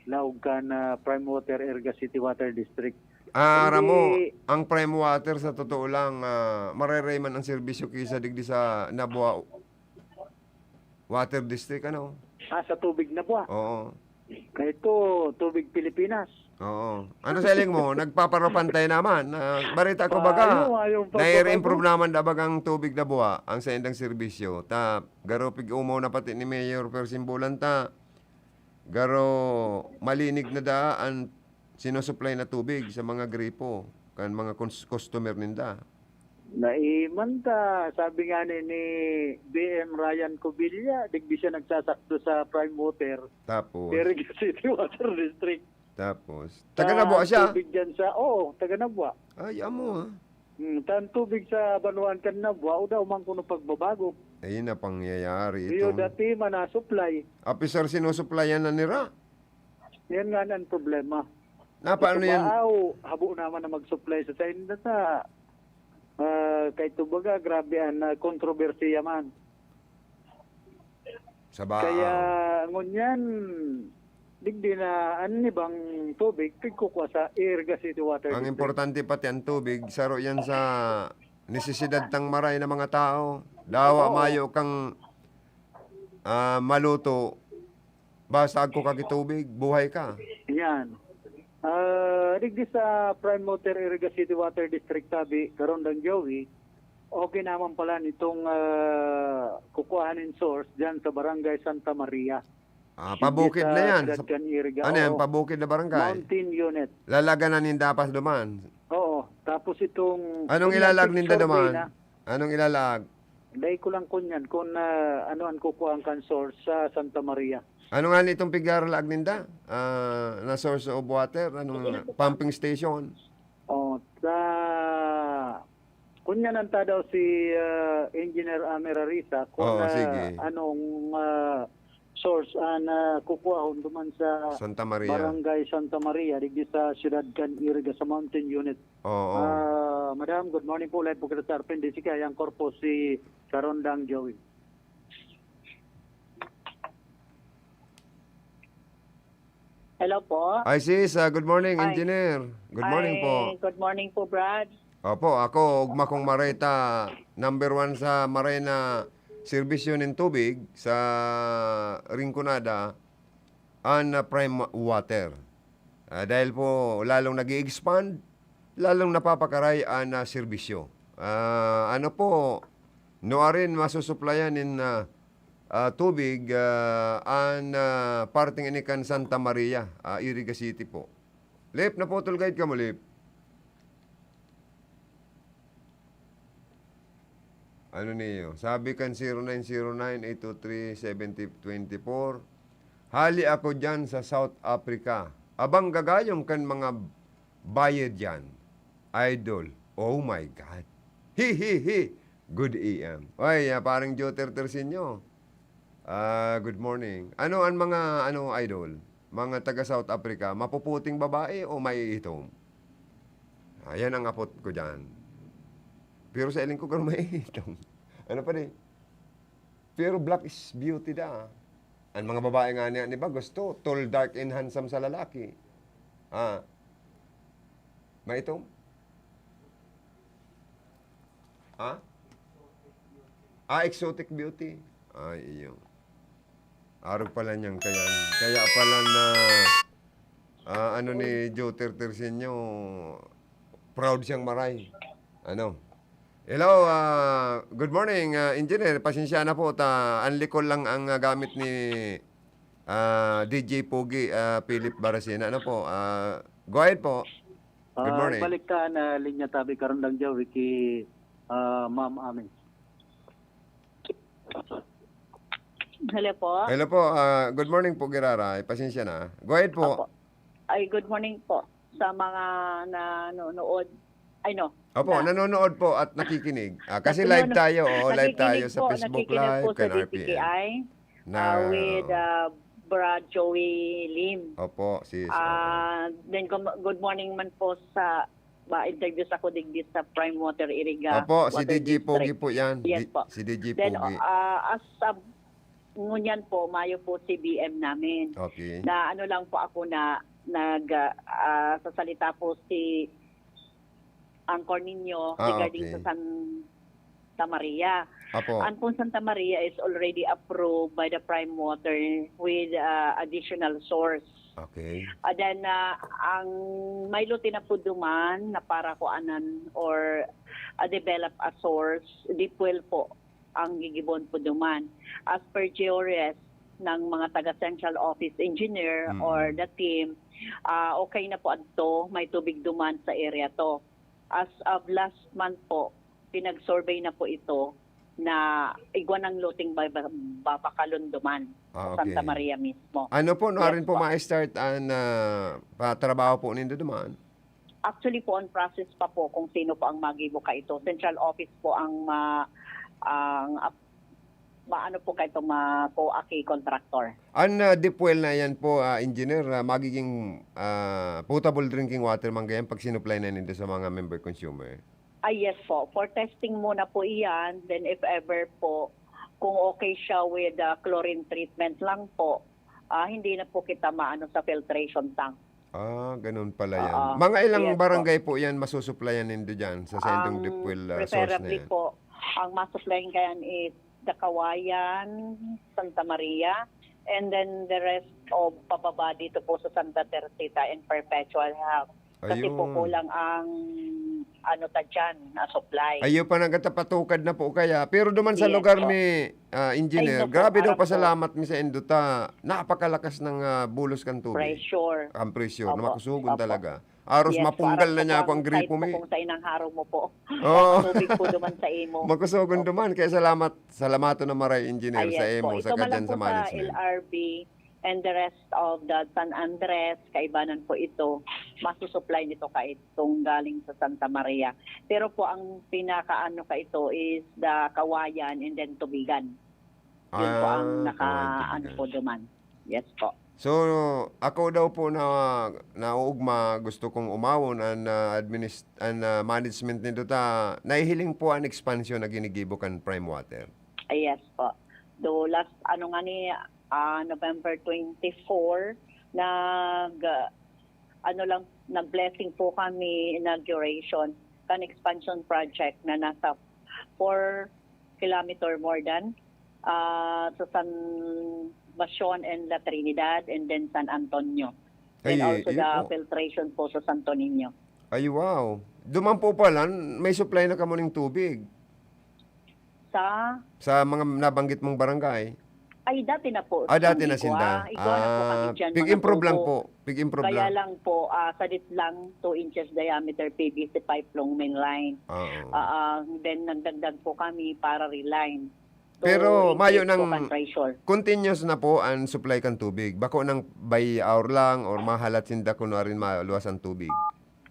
laog kan, ah, Prime Water, Iriga City Water District. Ah, aram mo, Hindi. ang Prime Water, sa totoo lang, ah, mareray man ang serbisyo kisa digdi sa Nabua Water District, ano? Ah, sa Tubig Nabua? Oo. Ito, Tubig Pilipinas. Oo. Ano sa hiling mo? Nagpaparapantay naman. Ah, barita ko Ah, baga, ayaw, ayaw nai-improve pagbabago. naman da bagang Tubig Nabua ang saindang serbisyo. Ta, garo pig-umaw na pati ni Mayor Persimbulan ta. Garo malinig na da an sinusuplay na tubig sa mga gripo kan mga cons-, customer ninda. Naiman ta, sabi nga ni, ni B M Ryan Cubilla, digdi siya nagsasakdo sa Prime Water, Tapos? Iriga City Water District. Tapos? Taga Nabua siya? Tubig dyan sa, oo, taga Nabua. Ay, amo, ah. Hmm, tan tubig sa banwaan kan Nabua, o daw man kuno pagbabago. Ayun na pangyayari Iyo itong dati man na-supply. Apisar sinusuplayan na nira? Yan nga na ang problema. Na, paano Ito yan? Ba, aw, habo naman na mag-supply sa sainda sa, ah, kay ito baga, grabe ang, ah, kontrobersiya man. Sa baaw. Kaya ngunyan, digdi na an ibang tubig, pigkukwa sa Iriga City Water Ang District. Importante pati ang tubig, saro yan sa nesesidad tang maray na mga tao. Dawa Oo. mayo kang, ah, maluto, basta agko ka kitubig, buhay ka. Yan. Ah, digdi sa Prime Water Iriga City Water District, sabi, Karondang Joey, okay naman pala nitong, ah, kukuhaan in source dyan sa Barangay Santa Maria. Ah, Sige pabukid sa na yan. Siyudad Sa, kan Iriga, ano yan, oo. Pabukid na barangay? Mountain Unit. Lalagan na ninda pas duman? Oo. Tapos itong Anong kunyari, ilalag ninda survey duman? Na. Anong ilalag? Dai ko lang kunyan kung, ah, ano ang kukuha kan source sa Santa Maria. Ano nga nitong pigarlag ninda? Ah, na source of water? Anong pumping station? Oh, sa, kunya nang ta daw si, ah, Engineer Amer Arisa kung, Oo, ah, sige. Anong, ah, source ang, ah, kukuhahon duman sa Santa Maria. Barangay Santa Maria, digdi sa siyudad kan Iriga, sa Mountain Unit. Oo. Ah, madam, good morning po. Live po kita sa R P N D C K. Ang korpo si Karondang Joey. Hello po. Ay, sis, ah, good morning, Ay. Engineer. Good morning Ay, po. Good morning po, Brad. Opo, ako, ugma kong maray ta, number one sa maray na serbisyo nin tubig sa Rinconada, an, ah, Prime Water. Ah, dahil po lalong nag-i-expand, lalong napapakaray an, ah, serbisyo. Ah, ano po, nuarin masusuplayan nin, ah, ah, tubig, ah, an, ah, parteng ini kan Santa Maria, ah, Iriga City po. Lip, naputol guide ka mo, Lip. Ano niyo? Sabi kan zero nine zero nine eight two three seventy twenty-four, "Hali ako diyan sa South Africa. Abang gagayong kan mga bayad diyan, idol. Oh my God. Hi, hi, hi. Good A M." Oy, ah, parang Joter Tersinyo. Ah, good morning. Ano an mga, ano, idol? Mga taga South Africa, mapuputing babae o maiitom? Ayan ang apot ko diyan. Pero sa iling ko, garo maiitom. Ano pa di? Pero black is beauty da. Ang mga babae nga niya, di ba, gusto tall, dark, and handsome sa lalaki. Ah. Maitom? Ha? Ah, exotic beauty. Ay, iyo. Arog pala niyang kayan. Kaya pala na, ah, ano ni Joter Tersenyo, proud siyang maray. Ano? Hello, ah, good morning, ah, Engineer. Pasensya na po, ta, ang likol lang ang, ah, gamit ni, ah, D J Pogi, ah, Philip Barasina. Ano po? Ah, go ahead po. Good Ah, morning. Balik ka na linya tabi, Karandang Joey, ki, ah, Ma'am Ami. Hello po. Hello po. Ah, good morning po, Giraray. Pasensya na. Go ahead po. Opo. Ay, good morning po sa mga nanonood. Ay, no. Opo, Na- nanonood po at nakikinig. Ah, kasi Nanonood, live tayo. Oo, live tayo nakikinig sa po, Facebook nakikinig Live, po sa kan R P N. D T K I, Na ah, with, ah, Brad Joey Lim. Opo, sis, oo. Ah, then, gum-, good morning man po sa, ba, interview sa ko digdi sa Prime Water Iriga Opo, si Water D J Pogi District. Po yan. Yes Di-, po. Si D J Then, Pogi. Ah, as a, ngunyan po, mayo po si B M namin. Okay. Na ano lang po ako na nag, ah, ah, sasalita po si Anchor ninyo Ah, regarding okay. Sa Santa Maria. Apo. An pong Santa Maria is already approved by the Prime Water with, ah, additional source. Okay. And then, ah, ang may lote na po duman na para kuanan or, ah, develop a source, deep well po ang gigibon po duman. As per GEORES ng mga taga Central Office Engineer Mm. or the team, ah, okay na po adto, may tubig duman sa area to. As of last month po, pinag-survey na po ito na igwa ng loteng baba-, babakalon duman Ah, sa Santa okay. Maria mismo. Ano po, no, Yes arin po po. ma-start an, ah, patrabaho po nindo duman? Actually po, on process pa po kung sino po ang magibo kaito. Central office po ang ma-, ang ap-, maano po kaito, ma-, co-aki contractor. An, ah, deep well na yan po, ah, engineer, ah, magiging, ah, potable drinking water man gayan pag sinuplay na nindo sa mga member consumer? Ah, yes po. For testing muna po iyan. Then if ever po, kung okay siya with, ah, chlorine treatment lang po, ah, hindi na po kita maano sa filtration tank. Ah, ganun pala yan. Oo. Mga ilang Yes po. barangay po yan masusuplayan nindo dyan sa saindong Ang deep well, ah, source na preferably yan? po, ang masuplayan kayan is Dakawayan, Santa Maria, and then the rest of pababa dito po sa Santa Teresita and Perpetual Health. Kasi po Ayun. kulang ang ano ta dyan, na supply. Ayun pa, nagkatapatukad na po kaya. Pero duman sa Yes lugar po. mi, ah, Ay, engineer, naku, grabe daw, arap po. pasalamat mi sa indo ta, napakalakas ng, ah, bulos kan tubig. Pressure. Ang pressure, na Opo. makusugon Opo. talaga. Aros Yes po, mapunggal arap na po niya ako ang ang gripo site po mi. kung sa inang haro mo po. Oo. Ang tubig po duman sa imo. Makusugon Opo. duman. Kaya salamat, salamaton na maray, engineer, Ayan sa po. imo, Ito saka man lang dyan po sa sa management. L R B and the rest of the San Andres, kaibanan po ito, masusupply nito kaitong galing sa Santa Maria. Pero po ang pinakaano ka ito is the Kawayan and then Tubigan. Yun po ang Ah, naka, Kawayan, ano Tubigan. po duman. Yes po. So, ako daw po na, nauugma, gusto kong umawon an, ah, adminis-, an, ah, management nindo ta, nahihiling po an expansion na ginigibo kan Prime Water. Ah, yes po. Do last, ano nga ni, ah, November twenty-four, nag, ah, ano lang, nag-blessing po kami, inauguration, kan expansion project na nasa four kilometer more than, ah, sa San Bastion and La Trinidad and then San Antonio. And Ay, also yun the po. filtration po sa Santo Niño. Ay, wow. Duman po pala, may supply na kamo ning tubig? Sa? Sa mga nabanggit mong barangay? Ay, dati na po. Ah, dati na Igwa. sinda. Igwa na po kami Ah, dyan, mga pig-improve lang tubo. po. Pig-improve Kaya lang. lang po, ah, sadit lang, two inches diameter P V C pipe long main line. Oo. Ah, ah, then nagdagdag po kami para reline. So, Pero mayo increase po nang kan pressure. continuous na po ang supply kan tubig. Bako nang by hour lang or mahalat sinda kunwari maluwas ang tubig?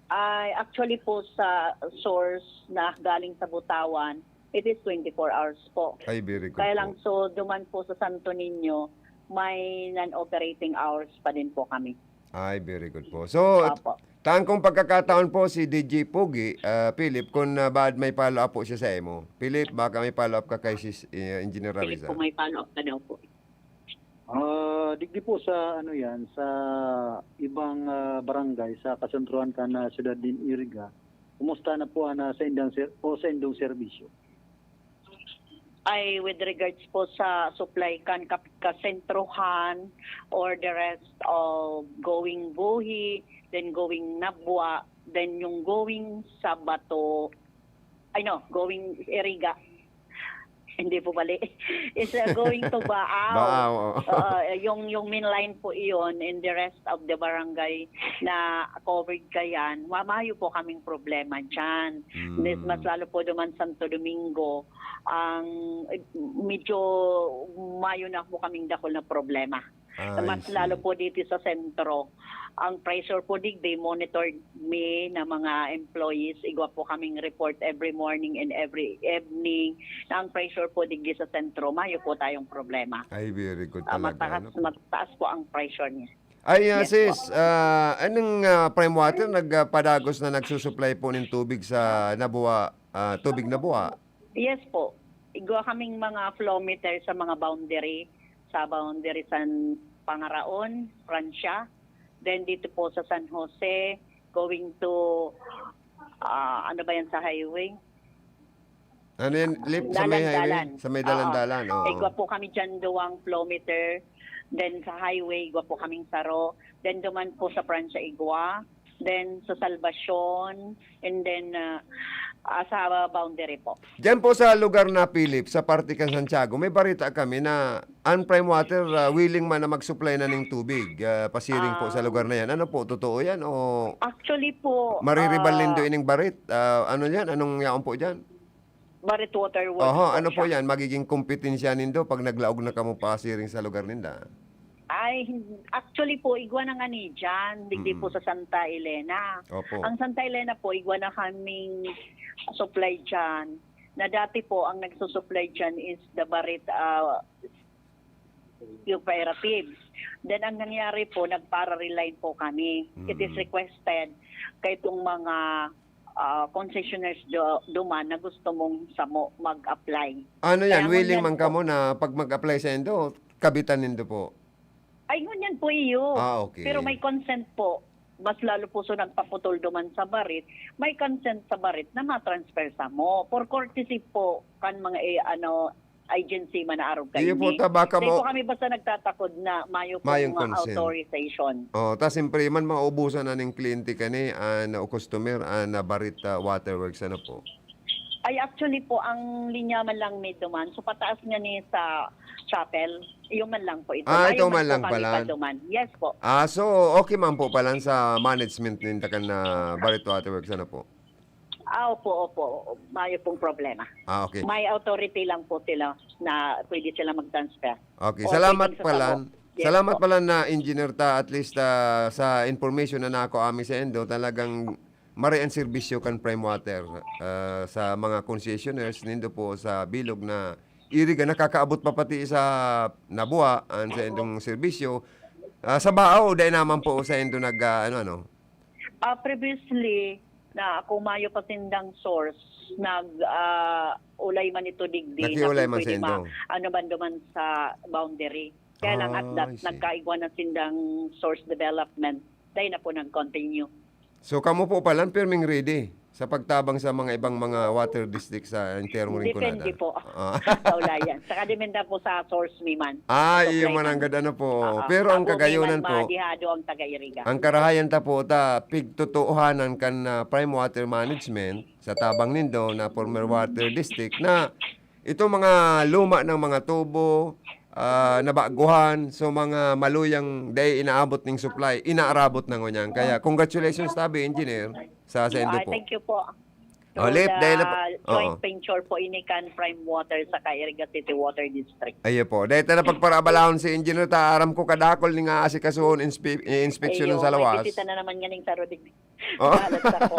Ay, actually po sa source na galing sa Butawan, it is twenty-four hours po. Ay, very good Kaya lang, po. so, duman po sa Santo Niño, may non-operating hours pa din po kami. Ay, very good po. So, Opo. tangkong pagkakataon po si D J Pogi, ah, Philip, kung, ah, baad may follow-up po siya sa imo. Philip, baka may follow-up ka kay sis, eh, Engineer Philip Rariza. po, may follow-up ka daw po. Ah, digdi po sa ano yan, sa ibang, ah, barangay, sa kasentrohan kan, ah, siyudad nin Iriga, kumusta na po ang, ah, sa indang ser-, o sa indong serbisyo? Ay, with regards po sa supply kan kap-, kasentrohan or the rest of going Buhi, then going Nabua, then yung going sa Bato, ay no, going Iriga. Hindi po bali. Is, uh, going to Baao. Baao, oo. Oo, yung, yung main line po iyon and the rest of the barangay na covered kayan, ma-, mayo po kaming problema dyan. Mm. Mas, mas lalo po duman Santo Domingo, ang, eh, medyo mayo na po kaming dakul na problema. Ah, I Mas see. lalo po dito sa sentro. Ang pressure po digdi, monitored mi na mga employees. Igwa po kaming report every morning and every evening na ang pressure po digdi sa sentro, mayo po tayong problema. Ay, very good Ah, talaga, mataas, ano po? mataas po ang pressure niya. Ay, ah, Yes sis, po. ah, anong, ah, Prime Water nagpadagos na nagsusupply po nin tubig sa Nabua, ah, tubig Nabua? Yes po. Igwa kaming mga flow meter sa mga boundary, sa boundary San Pangaraon, Francia. Then dito po sa San Jose, going to, ah, ano ba yan sa highway? Ano yan, Lip? Sa may highway? Dalan-dalan. Sa may Oo. dalan-dalan, oo. Igwa po kami dyan, duwang flow meter. Then sa highway, igwa po kaming saro. Then duman po sa Francia, igwa. Then sa Salvacion. And then, ah, ah, sa boundary po. Diyan po sa lugar na, Philip, sa parte kan Santiago, may barita kami na ang Prime Water, ah, willing man na mag-supply na ning tubig, ah, pasiring po sa Ah. lugar na yan. Ano po, totoo yan o Actually po, mariribal ah, nindo ining barit? Ah, ano yan? Anong yaon po dyan? Barrett Water Works Oho, po ano po siya. Yan? Magiging kompetensya nindo pag naglaog na kamo pasiring sa lugar ninda? Ay, hin-, actually po, igwa na nga ni dyan, digdi po Mm. sa Santa Elena. Opo. Ang Santa Elena po, igwa na kaming supply dyan. Na dati po, ang nagsusupply dyan is the Barrett, ah, Cooperatives. Then, ang nangyari po, nagpa-reline po kami. It is Mm. requested kay itong mga, ah, concessionaires do-, duman na gusto mong samo mag-apply. Ano Kaya yan? Willing ngunyan man po. Kamo na pag mag-apply sa indo, kabitan nindo po? Ay, ngunyan po iyo. Ah, okay. Pero may consent po. Mas lalo po so nagpaputol duman sa Barrett. May consent sa Barrett na matransfer samo. For courtesy po, kan mga, eh, ano, agency man na arog Iyo po, kaini. Ta, baka Di po mo kami basta nagtatakod na mayo pong, Mayong ah, consent. Authorization. Oh, ta siyempre man maubusan na ning kliyente kani, ah, na o customer, ah, na Barrett, ah, Waterworks, ano po? Ay, actually po, ang linya man lang may duman. So, pataas nga ni sa chapel, yung man lang po ito. Ah, Mayo ito man man po lang kami pala. Paduman. Yes po. Ah, so, okay man po pala sa management ninda kan, ah, Barrett Waterworks, ano po? Ah, opo, opo. Mayo pong problema. Ah, okay. May authority lang po sila na pwede sila mag-transfer. Okay, O, salamat pwedeng sa pala. Mo. Yes Salamat po. Pala na engineer ta, at least, ah, sa information na nako ami sa endo, talagang maray ang serbisyo kan Prime Water, ah, sa mga concessionaires nindo po sa bilog na iriga, nakakaabot pa pati sa Nabua, ang sa indong serbisyo. Ah, sa Bao, dai naman po sa indo nag, ah, ano, ano? Ah, previously, na kung mayo pa sindang source, nag, ah, ulay man ito digdi, na Nakiulay kung man pwede sa indo. Ma-, ano man duman sa boundary. Kaya lang at Ah, that, I see. Nagkaigwa na sindang source development, dahil na po nag-continue. So, kamo po palan pirming ready sa pagtabang sa mga ibang mga water district sa entero ring Depende kunada? Po Ah. Sa ulayan. Saka depende po sa source mi man. Ah, Sa iyo supply man ang man. Gad-, ano po. Oo. Pero ang Ako, kagayonan may man po, madihado ang taga-iriga. Ang karahayan ta po, ta, pigtotoohanan kan, ah, Prime Water Management sa tabang nindo na former water district na itong mga luma ng mga tubo, ah, nabaguhan, so mga maluyang dai inaabot ning supply, inaarabot na ngunyan. Kaya congratulations tabi, engineer, sa, sa indo Ay, po. Thank you po. Oh, Lip, dahil na po, the joint oo. Venture po ini kan Prime Water sa Iriga City Water District. Ayo po. Dahil ta na pagparabalahon si engineer ta, aram ko kadakol ni nga asikasuhon inspe-, eh, inspeksyon Ayo, sa lawas. May bisita na naman nganing sa Rodrigo. Oh. Balat ako.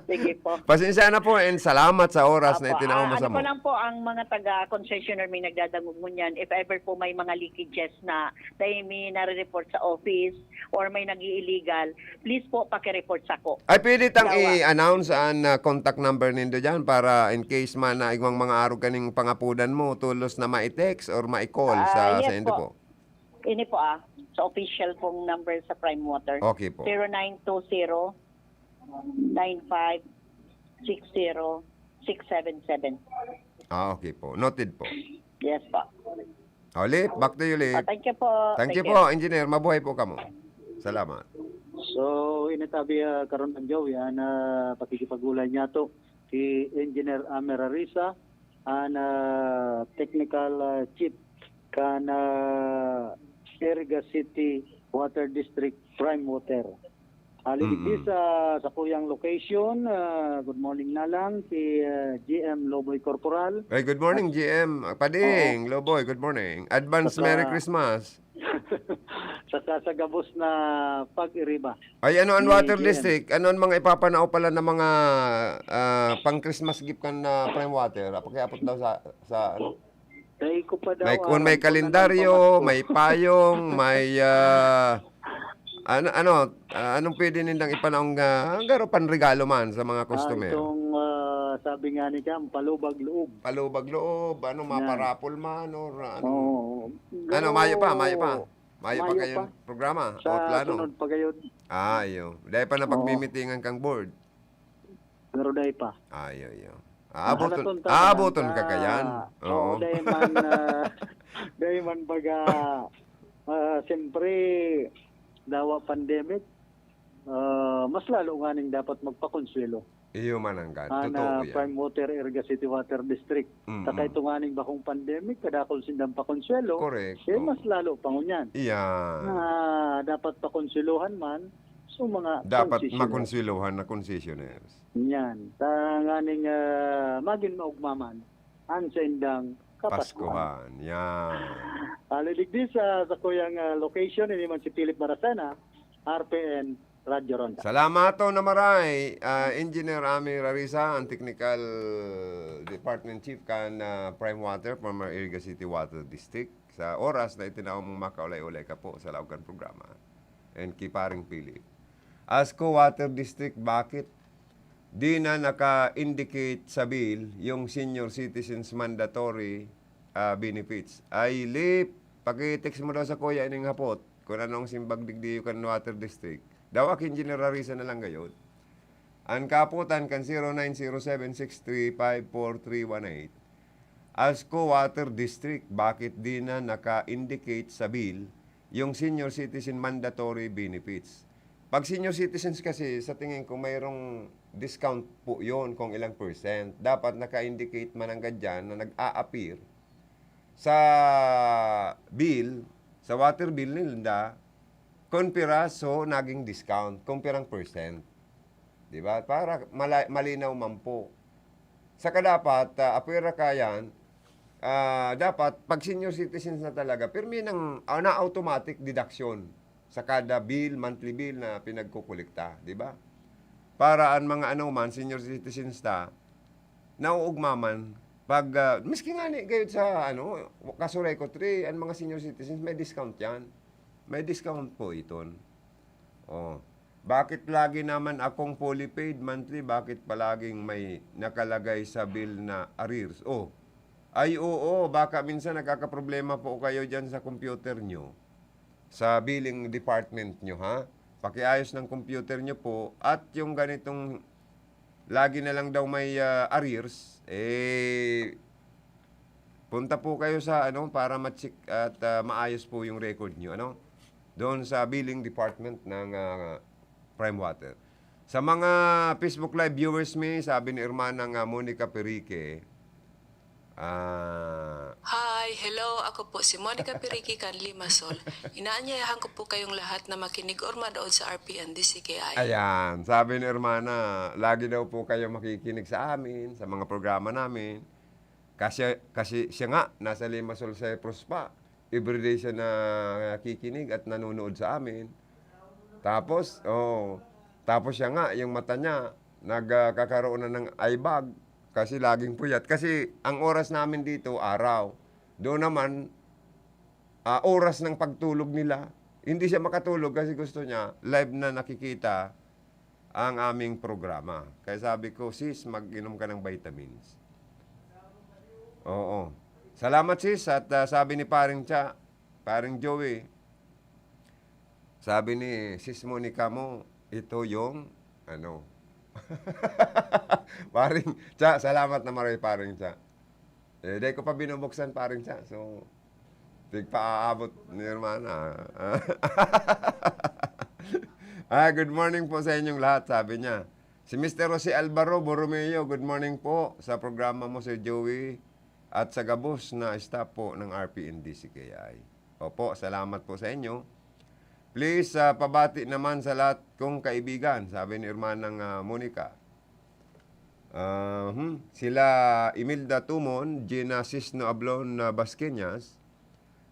Sige po. Pasensya na po and salamat sa oras na Apo, itinaw mo ah, sa ano po mo. Lang po ang mga taga-concessionaire may nagdadangog ngunyan, if ever po may mga leakages na, na may nare-report sa office or may nag-i-illegal, please po paki-report sa ko. Ay, pwede tang Dawa. I-announce ang, ah, contact number nindo dyan para in case man na igwang mga arog kaning pangapudan mo, tulos na ma-text or ma-call Ah, sa, yes sa indo po. Po. Ini po, ah, sa official pong number sa Prime Water. Okay po. Zero nine two zero, nine five six zero, six seven seven. Ah, okay po. Noted po. Yes po. Oh, Lip, back to you, Lip. Oh, thank you po. Thank you po, engineer. Mabuhay po kamo. Salamat. So, ini tabi, ah, karon ang Joey, ah, na pakikipag-ulay niya to ki Engineer Amer Arisa, an, ah, technical, ah, chief kan, ah, Iriga City Water District Prime Water. Ali digdi Mm. Sa, sa kuyang location, ah, good morning na lang si, ah, G M Loboy Corporal. Ay, good morning, At G M. Pading, Oo. Loboy, good morning. Advance Saka Merry Christmas. Saka sa gabos na pag-iriba. Ay, ano ang Ni Water G M. District? Ano ang mga ipapanao pala ng mga, ah, pang Christmas gift kan, ah, Prime Water? Pakiapot daw sa, sa ano? Dai ko pa daw May, kung aram may kung anong kalendaryo, pamasko. May payong, may, ah, ano, ano, ah, anong pwede nindang ipanaong, ah, garo panregalo man sa mga Ah, customer? Itong, ah, sabi nga ni Cam, palubag loob. Palubag loob, ano, Yan. Maparapol man, or, ah, ano? Oo. Ano, Pero mayo pa, mayo pa. Mayo pa mayo kayong pa. Programa o Sa plano? Sunod pa gayon. Ah, iyo. Dahil pa na Oo. Pagmimitingan kang board? Pero dai pa. Ayo, iyo. Aaboton, Mahalaton ta aaboton naman ka sa kayan. Oo, Oo. Dai man, ah, dai man baga, ah, siyempre, dawa pandemic, ah, mas lalo nga ning dapat magpakonsuelo. Iyo man ang gan. Ah, Totoo na yan. Prime Water, Iriga City Water District. Mm-mm. Sa kaitunganing bakong pandemic, kadakol sindang pakonsuelo, Correct. Eh, Oo. Mas lalo pa ngunyan. Iyan. Na dapat pakonsuelohan man, Yung mga Dapat concessionaires. Makonswilohan na concessionaires. Yan. Tanganing, ah, magin maugmaman ang saindang Kapaskuhan. Kapaskuhan. Yan. Aliligdi sa, sa kuyang, ah, location, ini man si Philip Marasana, R P N, Radyo Ronda. Salamat to na maray, ah, Engineer Ami Rarisa, ang Technical Department Chief kan, ah, Prime Water, former Iriga City Water District, sa oras na itinaw mong makaulay-ulay ka po sa laog kan programa. And ki Paring Philip. ASCO Water District, bakit di na naka-indicate sa bill yung senior citizens mandatory, ah, benefits? Ay, Lip, paki-text mo daw sa kuya ining hapot kung anong simbag digdiyo kan Water District. Daw akin generarisa na lang gayon. Ang kaputan kan zero nine zero seven six three five four three one eight. ASCO Water District, bakit di na naka-indicate sa bill yung senior citizen mandatory benefits? Pag senior citizens kasi, sa tingin ko, mayroong discount po yon kung ilang percent. Dapat naka-indicate man ang gadyan na nag-a-appear sa bill, sa water bill nila, kung piraso naging discount, kung pirang percent. Di ba? Para mala-, malinaw man po. Saka dapat, ah, apwera ka yan, ah, dapat pag senior citizens na talaga, pirmi ng, ah, na automatic deduction sa kada bill, monthly bill na pinagkukolekta, di ba? Para ang mga ano man, senior citizens ta, nauugma man. Pag, ah, miski nga ni, gayod sa, ano, kaso record three, ang mga senior citizens, may discount yan. May discount po iton. Oh. Bakit lagi naman akong fully paid monthly? Bakit palaging may nakalagay sa bill na arrears? Oh. Ay, oo. Baka minsan nagkakaproblema po kayo dyan sa computer nyo. Sa billing department nyo, ha? Pakiayos ng computer nyo po at yung ganitong lagi na lang daw may, ah, arrears, eh, punta po kayo sa ano para ma-check at, ah, maayos po yung record nyo, ano? Doon sa billing department ng, ah, Prime Water. Sa mga Facebook Live viewers mi, sabi ni Hermanang, ah, Monica Perique, ah, Hi, hello, ako po si Monica Perique kan Limassol. Inaanyayahan ko po kayong lahat na makinig or manood sa R P N D C K I. Ayan, sabi ni Hermana, lagi daw po kayo makikinig sa amin, sa mga programa namin. Kasi, kasi siya nga, nasa Limassol, Cyprus pa. Everyday siya nakikinig at nanonood sa amin. Tapos, oh, tapos siya nga, yung mata niya, nagkakaroon na ng eye bag. Kasi laging puyat. Kasi ang oras namin dito, araw. Doon naman, ah, oras ng pagtulog nila. Hindi siya makatulog kasi gusto niya, live na nakikita ang aming programa. Kaya sabi ko, "Sis, mag-inom ka ng vitamins." Oo. Salamat, sis. At, ah, sabi ni Paring Cha, Paring Joey, sabi ni Sis Monica mo, ito yung, ano, Paring Cha, salamat na maray, Paring Cha. Eh, dai ko pa binubuksan, Paring Cha. So, tigpaaabot ni Hermana. Ah, good morning po sa inyong lahat, sabi niya. Si Mister Jose Alvaro Borromeo, good morning po sa programa mo, Sir Joey, at sa gabos na staff po ng R P N D C K I. Opo, salamat po sa inyo. Please, ah, pabati naman sa lahat kong kaibigan, sabi ni Hermanang, ah, Monica. Ah, hmm. Sila Imelda Tumon, Gina Sisno Ablon, ah, Basqueñas,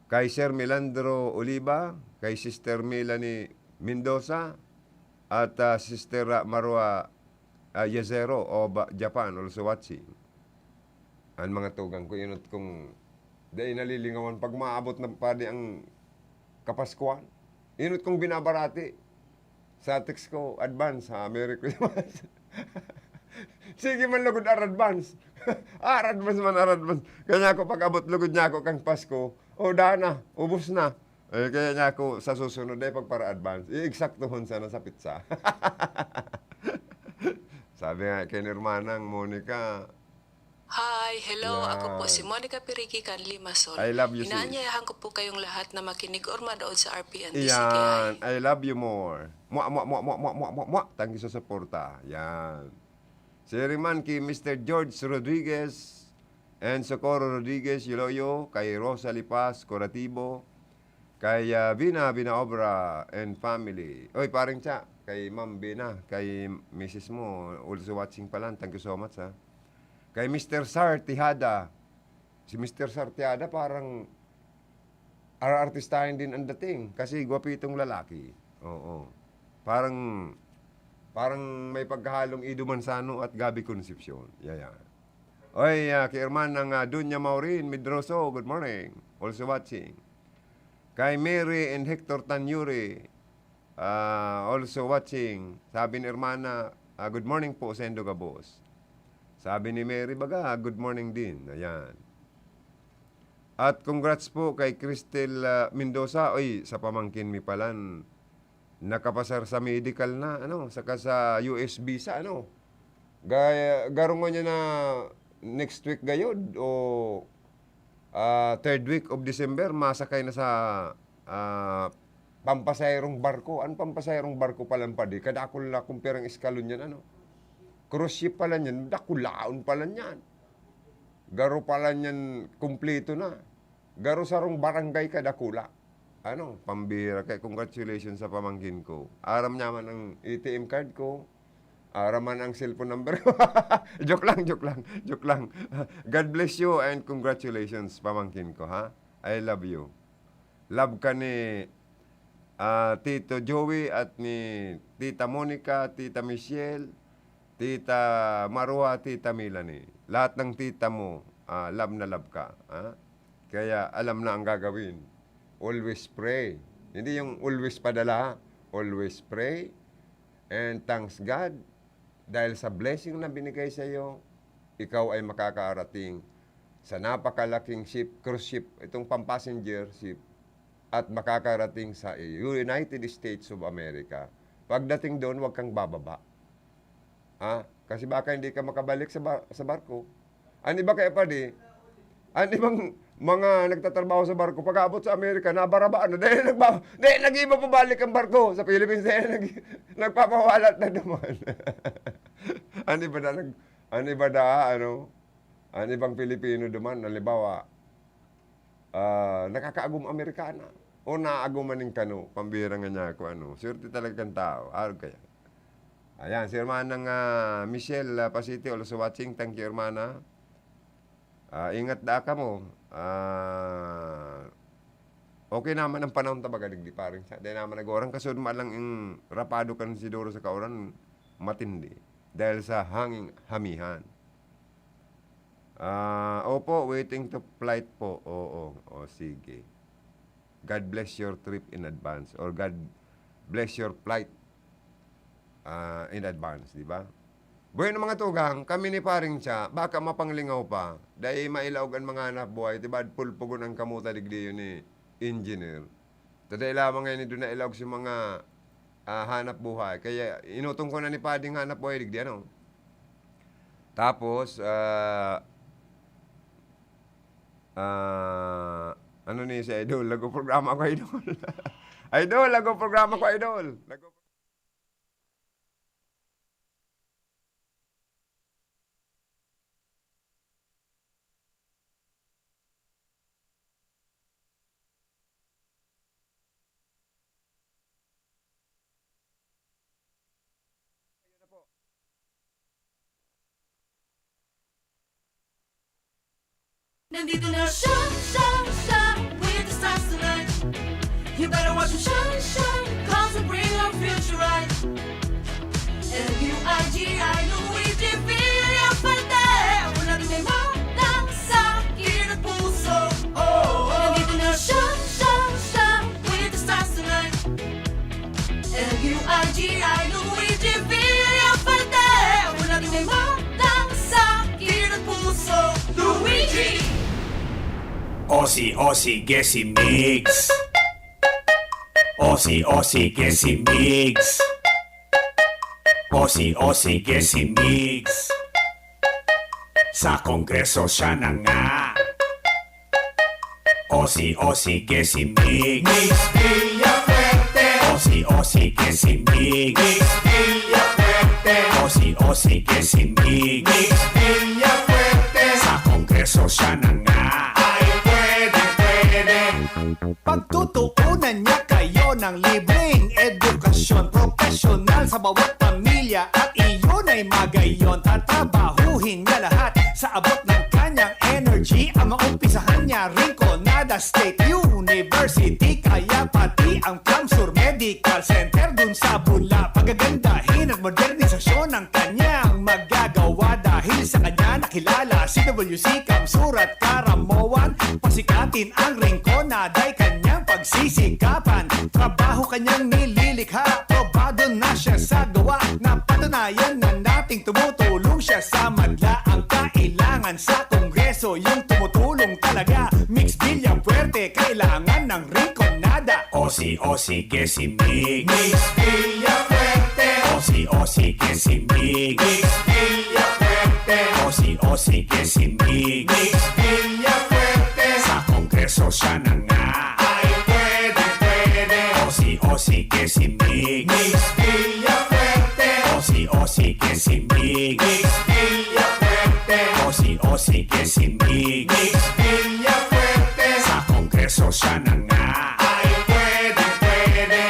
kay Sir Melandro Oliva, kay Sister Melanie Mendoza, at, ah, Sister, ah, Marwa, ah, Yazero o ba, Japan, also watching. Ang mga tugang ko, inot kong dai nalilingawan pag maabot na padi ang Kapaskuhan. Inot kong binabarati sa text ko, "Advance, ha? Merry Christmas." Sige man lugod ar advance. Ar advance man, ar advance. Kaya ako, pag-abot lugod niya ako kang Pasko, "O, dana, ubos na." Eh, kaya niya ako sa susunod ay pagpara-advance. Iiksaktuhon sana sa pitsa. Sabi nga kay Hermanang Monica, Hi, hello, ako po Yan. si Monica Piriki kan Limassol. I love you, sis. Inaanyayahan ko po kayong lahat na makinig or manood sa R P N D C K I. Yan, I love you more. Mwa, mwa, mwa. Thank you sa suporta. Yan. Sharing man kay Mister George Rodriguez and Socorro Rodriguez Yuloyo, kay Rosa Lipas Corativo, kay, ah, Vina Vinaobra and family. Oy, Paring Cha. Kay Ma'am Bina, kay misis mo, also watching pala. Thank you so much, ha. Kay Mister Sar Tejada. Si Mister Sar Tejada parang ar-, artistahin din ang dating kasi gwapitong lalaki. Oo. Parang, parang may pagkahalong Edo Manzano at Gabby Concepcion. Yeah, yeah. Oy, ah, kay Hermanang, ah, Dunya Maureen Medroso, good morning. Also watching. Kay Mary and Hector Tanyuri, ah, also watching. Sabi ni Hermana, ah, "Good morning po, saindo gabos." Sabi ni Mary, baga, "Good morning din." Ayan. At congrats po kay Cristel, ah, Mendoza. Oy, sa pamangkin mi palan, nakapasar sa medical na, ano, saka sa U S visa, ano. Ga-, garungon niya na next week gayod o, ah, third week of December, masakay na sa, ah, pampasaherong barko. Ang pampasaherong barko palan padi, kadakul na kung pirang eskalon yan, ano. Cruise ship pala niyan, dakulaon pala niyan. Garo pala niyan, kumpleto na. Garo sarong barangay kadakula. Ano, pambihira kay congratulations sa pamangkin ko. Aram niya man ang A T M card ko. Aram man ang cellphone number ko. Joke lang, joke lang, joke lang. God bless you and congratulations, pamangkin ko, ha? I love you. Love ka ni, ah, Tito Joey at ni Tita Monica, Tita Michelle, Tita Marua, Tita Melanie. Lahat ng tita mo, ah, love na love ka, ha? Kaya alam na ang gagawin. Always pray. Hindi yung always padala, ha? Always pray and thanks God dahil sa blessing na binigay sa iyo, ikaw ay makakarating sa napakalaking ship, cruise ship, itong pampassenger ship, at makakarating sa United States of America. Pagdating doon, huwag kang bababa. Ha? Kasi baka hindi ka makabalik sa bar-, sa barko. Ang iba kaya padi, ang ibang mga nagtatrabaho sa barko, pag-abot sa Amerika, nabarabaan na. Dahil nagba-, dahil nag-iba pabalik ang barko sa Philippines, dahil nag-, nagpapawalat na naman. Ang iba na nag-, ang iba na, ano, ang ibang Pilipino duman, halimbawa, ah, nakakaagom Amerikana o naagoman nin kano, pambira nga niya ako, ano, swerte talaga kan tao, arog kaya. Ayan, si Hermanang, ah, Michelle, ah, Pasiti, also watching. Thank you, Hermana. Ah, ingat daa kamo. Ah, okay naman ang panahon ta baga digdi, paring siya. Dai naman nag-uran, kasud man lang in rapado kan siduro sa kauran, matindi. Dahil sa hanging hamihan. Ah, opo, waiting to flight po. Oo, o sige. God bless your trip in advance or God bless your flight, ah, in advance, di ba? Bueno, mga tugang, kami ni Paring Cha, baka mapanglingaw pa, dai mailaog an mga hanap buhay, di ba? Pulpugon ang kamuta digdi yun ni Engineer. Today lamang ngayon, doon na ilaog sa mga, ah, hanap buhay. Kaya inutong ko na ni Pading hanap buhay digdi, ano? Tapos, ah, ah, ano ni si Idol? Lago programa ko, Idol. Idol, lago programa ko, Idol. Lago Nandito na siya, siya, siya, with the stars tonight. You better watch him shine, shine, 'cause we bring our future right. L U I G I, Luigi Villafuerte. Ako lagi may madang sakit at puso. Oh, nandito na siya, siya, siya, with the stars tonight. L U I G I, Luigi Villafuerte. Ako lagi may madang sakit at puso. Luigi! Osi, osi, gesi mix. Osi, osi, gesi mix. Osi, osi, gesi mix. Sa Kongreso siya na nga. Osi, osi, gesi mix. Mix Villafuerte. Osi, osi, gesi mix. Mix Villafuerte. Osi, osi, gesi mix. Mix Villafuerte. Sa Kongreso siya na nga. Ay, pwede, pwede. Pagtutuunan niya kayo ng libreng edukasyon, professional Abot ng kanyang energy ang maumpisahan niya, Rinconada State University, kaya pati ang CamSur Medical Center dun sa Bula. Pagagandahin at modernisasyon ang kanyang magagawa. Dahil sa kanya nakilala si W C CamSur at Karamoan. Pasikatin ang Rinconada ay kanyang pagsisikapan. Trabaho kanyang nililikha, probado na siya sa gawa. Napatunayan na nating tumutulong siya sa madla. Ang kailangan sa Kongreso, yung tumutulong talaga. Migs Villafuerte, kailangan ng Rinconada. O si, o si, que si Migs. Migs Villafuerte. O si, o si, que si Migs. Migs Villafuerte. O si, o si, que si Migs. Migs Villafuerte. Sa Kongreso siya na nga. Ay, pwede, pwede. O si, o si, que si Migs. Migs Villafuerte. O si, o si, que si Migs. Migs Villafuerte. O si, o si, que si Migs. Migs Villafuerte. Sa Kongreso siya na nga. Ay, pwede, pwede.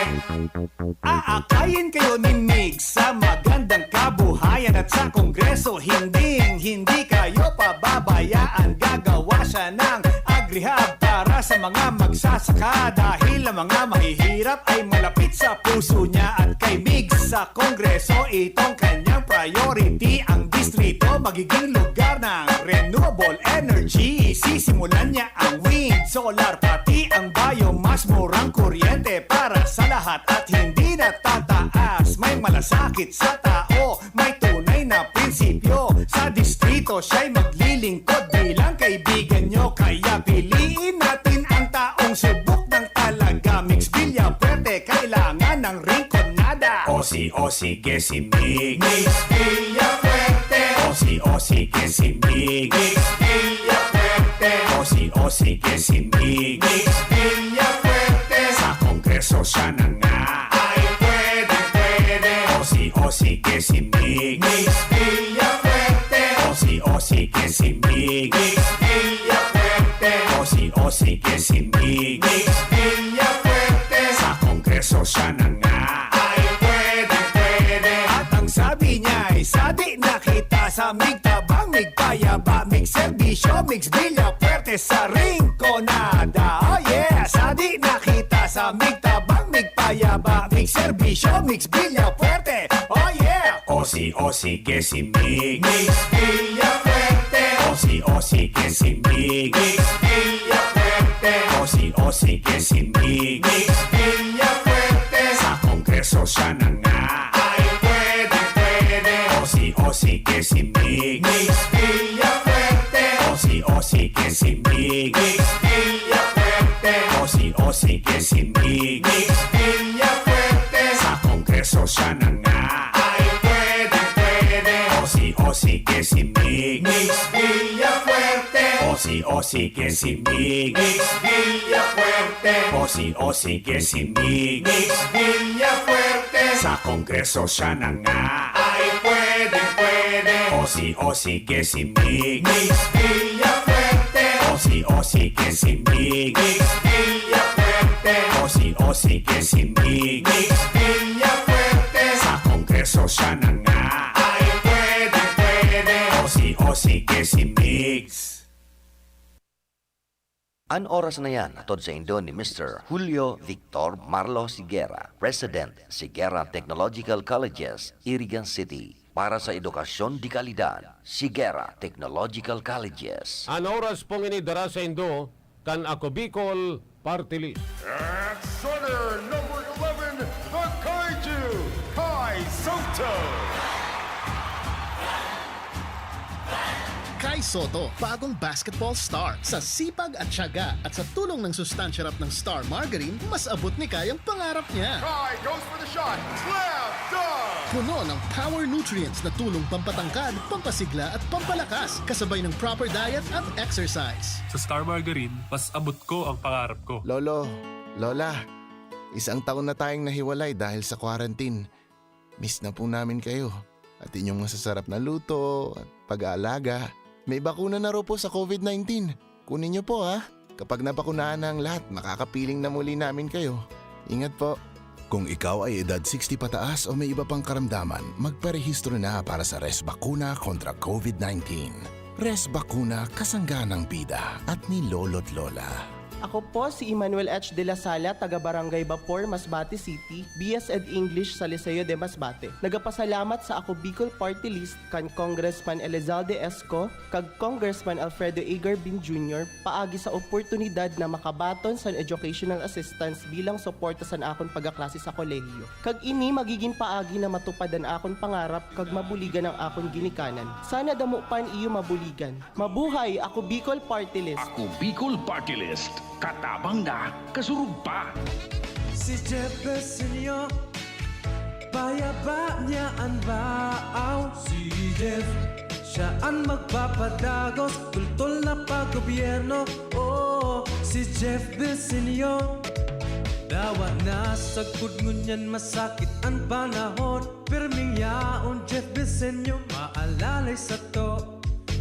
Aakayin kayo ni Migs sa magandang kabuhayan at sa Kongreso, hinding-hindi kayo pababayaan. Gagawa siya ng agrihab para sa mga magsasaka, dahil ang mga mahihirap ay malapit sa puso niya. At kay Migs sa Kongreso, itong kanyang priority. Ang distrito magiging lugar ng renewable energy. Sisimulan niya ang wind, solar, pati ang biomass. Murang kuryente para sa lahat at hindi na tataas. May malasakit sa tao, may tunay na prinsipyo. Sa distrito siya'y maglilingkod bilang kaibigan nyo. Kaya piliin natin ang taong subok ng talaga. Migs Villafuerte, kailangan ng Rinconada. O si, o si, que si Migs. Migs Villafuerte. O si, o si, que si Migs. Migs Villafuerte. O si, o si, que si Migs. Migs Villafuerte. Sa Kongreso siya na nga. Ay, pwede, pwede. O si, o si, que si Migs. Migs Villafuerte. O si, o si, que si Migs. Migs Villafuerte. O si, o si, que si Migs. Migs Villafuerte. Sa Kongreso siya na nga. Ay, pwede, pwede. At ang sabi niya ay, "Sadi na kita sa migtabang, migpayaba, migserbisyo, Migs Villafuerte sa Rinconada." Oh yeah! "Sadi na kita sa migtabang, migpayaba, migserbisyo, Migs Villafuerte." Oh yeah! O si, o si, que si Migs. Migs Villafuerte. O si, o si, que si Migs. Migs Villafuerte. O si, o si, que si Migs. Migs Villafuerte. Sa Kongreso siya na nga. Ay, pwede, pwede. O si, o si, que si Migs. Migs Villafuerte. O si, o si, que si Migs. Migs Villafuerte. O si, o si, que si Migs. Migs Villafuerte. Sa Kongreso siya na nga. Ay, pwede, pwede. O si, o si, que si Migs. Migs Villafuerte. O si, o si, que si Migs. Migs Villafuerte. O si, o si, que si Migs. Migs Villafuerte. Sa Kongreso siya na nga. Ay, pwede, pwede. O si, o si, que si Migs. Migs Villafuerte. O si, o si, que si Migs. Migs Villafuerte. O si, o si, que si Migs. Migs Villafuerte. Sa Kongreso siya na nga. Ay, pwede, pwede. O si, o si, que si Migs. An oras na yan, hatod saindo ni Mister Julio Victor Marlo Siguera, President, Siguera Technological Colleges, Irigan City. Para sa edukasyon de kalidad, Siguera Technological Colleges. An oras pong ini dara saindo kan Ako Bicol Party List. At starter number eleven, the Kaiju, Kai Soto. Kai Soto, bagong basketball star. Sa sipag at tiyaga at sa tulong ng Sustansya Rap ng Star Margarine, mas abot ni Kai ang pangarap niya. Kai goes for the shot. Slam dunk! Puno ng power nutrients na tulong pampatangkad, pampasigla at pampalakas, kasabay ng proper diet at exercise. Sa Star Margarine, mas abot ko ang pangarap ko. Lolo, Lola, isang taon na tayong nahiwalay dahil sa quarantine. Miss na po namin kayo at inyong masasarap na luto at pag-aalaga. May bakuna na raw po sa covid nineteen. Kunin niyo po, ha. Kapag nabakunahan na ang lahat, makakapiling na muli namin kayo. Ingat po. Kung ikaw ay edad sixty pataas o may iba pang karamdaman, magparehistro na para sa res bakuna kontra covid nineteen. Res Bakuna, kasangga ng bida at ni lolo't lola. Ako po si Emmanuel H. de la Sala, taga Barangay Bapor, Masbate City, B S Ed English sa Liceo de Masbate. Nagapasalamat sa Ako Bicol Party List kan Congressman Elizalde Esco kag Congressman Alfredo A. Garbin Junior paagi sa oportunidad na makabaton san educational assistance bilang suporta san akon pagkaklase sa kolehiyo. Kag ini magigin paagi na matupad an akon pangarap kag mabuligan ang akon ginikanan. Sana damo pa an iyo mabuligan. Mabuhay! Ako Bicol Party List! Ako Bicol Party List. Katabang na, kasurog pa! Si Jeff Besenio, payaba niya an baaw. Si Jeff, siya an magpapadagos, kultol na paggobyerno. Oo, si Jeff Besenio. Dawa na sagkod ngunyan masakit an panahon. Pirming yaon, Jeff Besenio, maalalay sato.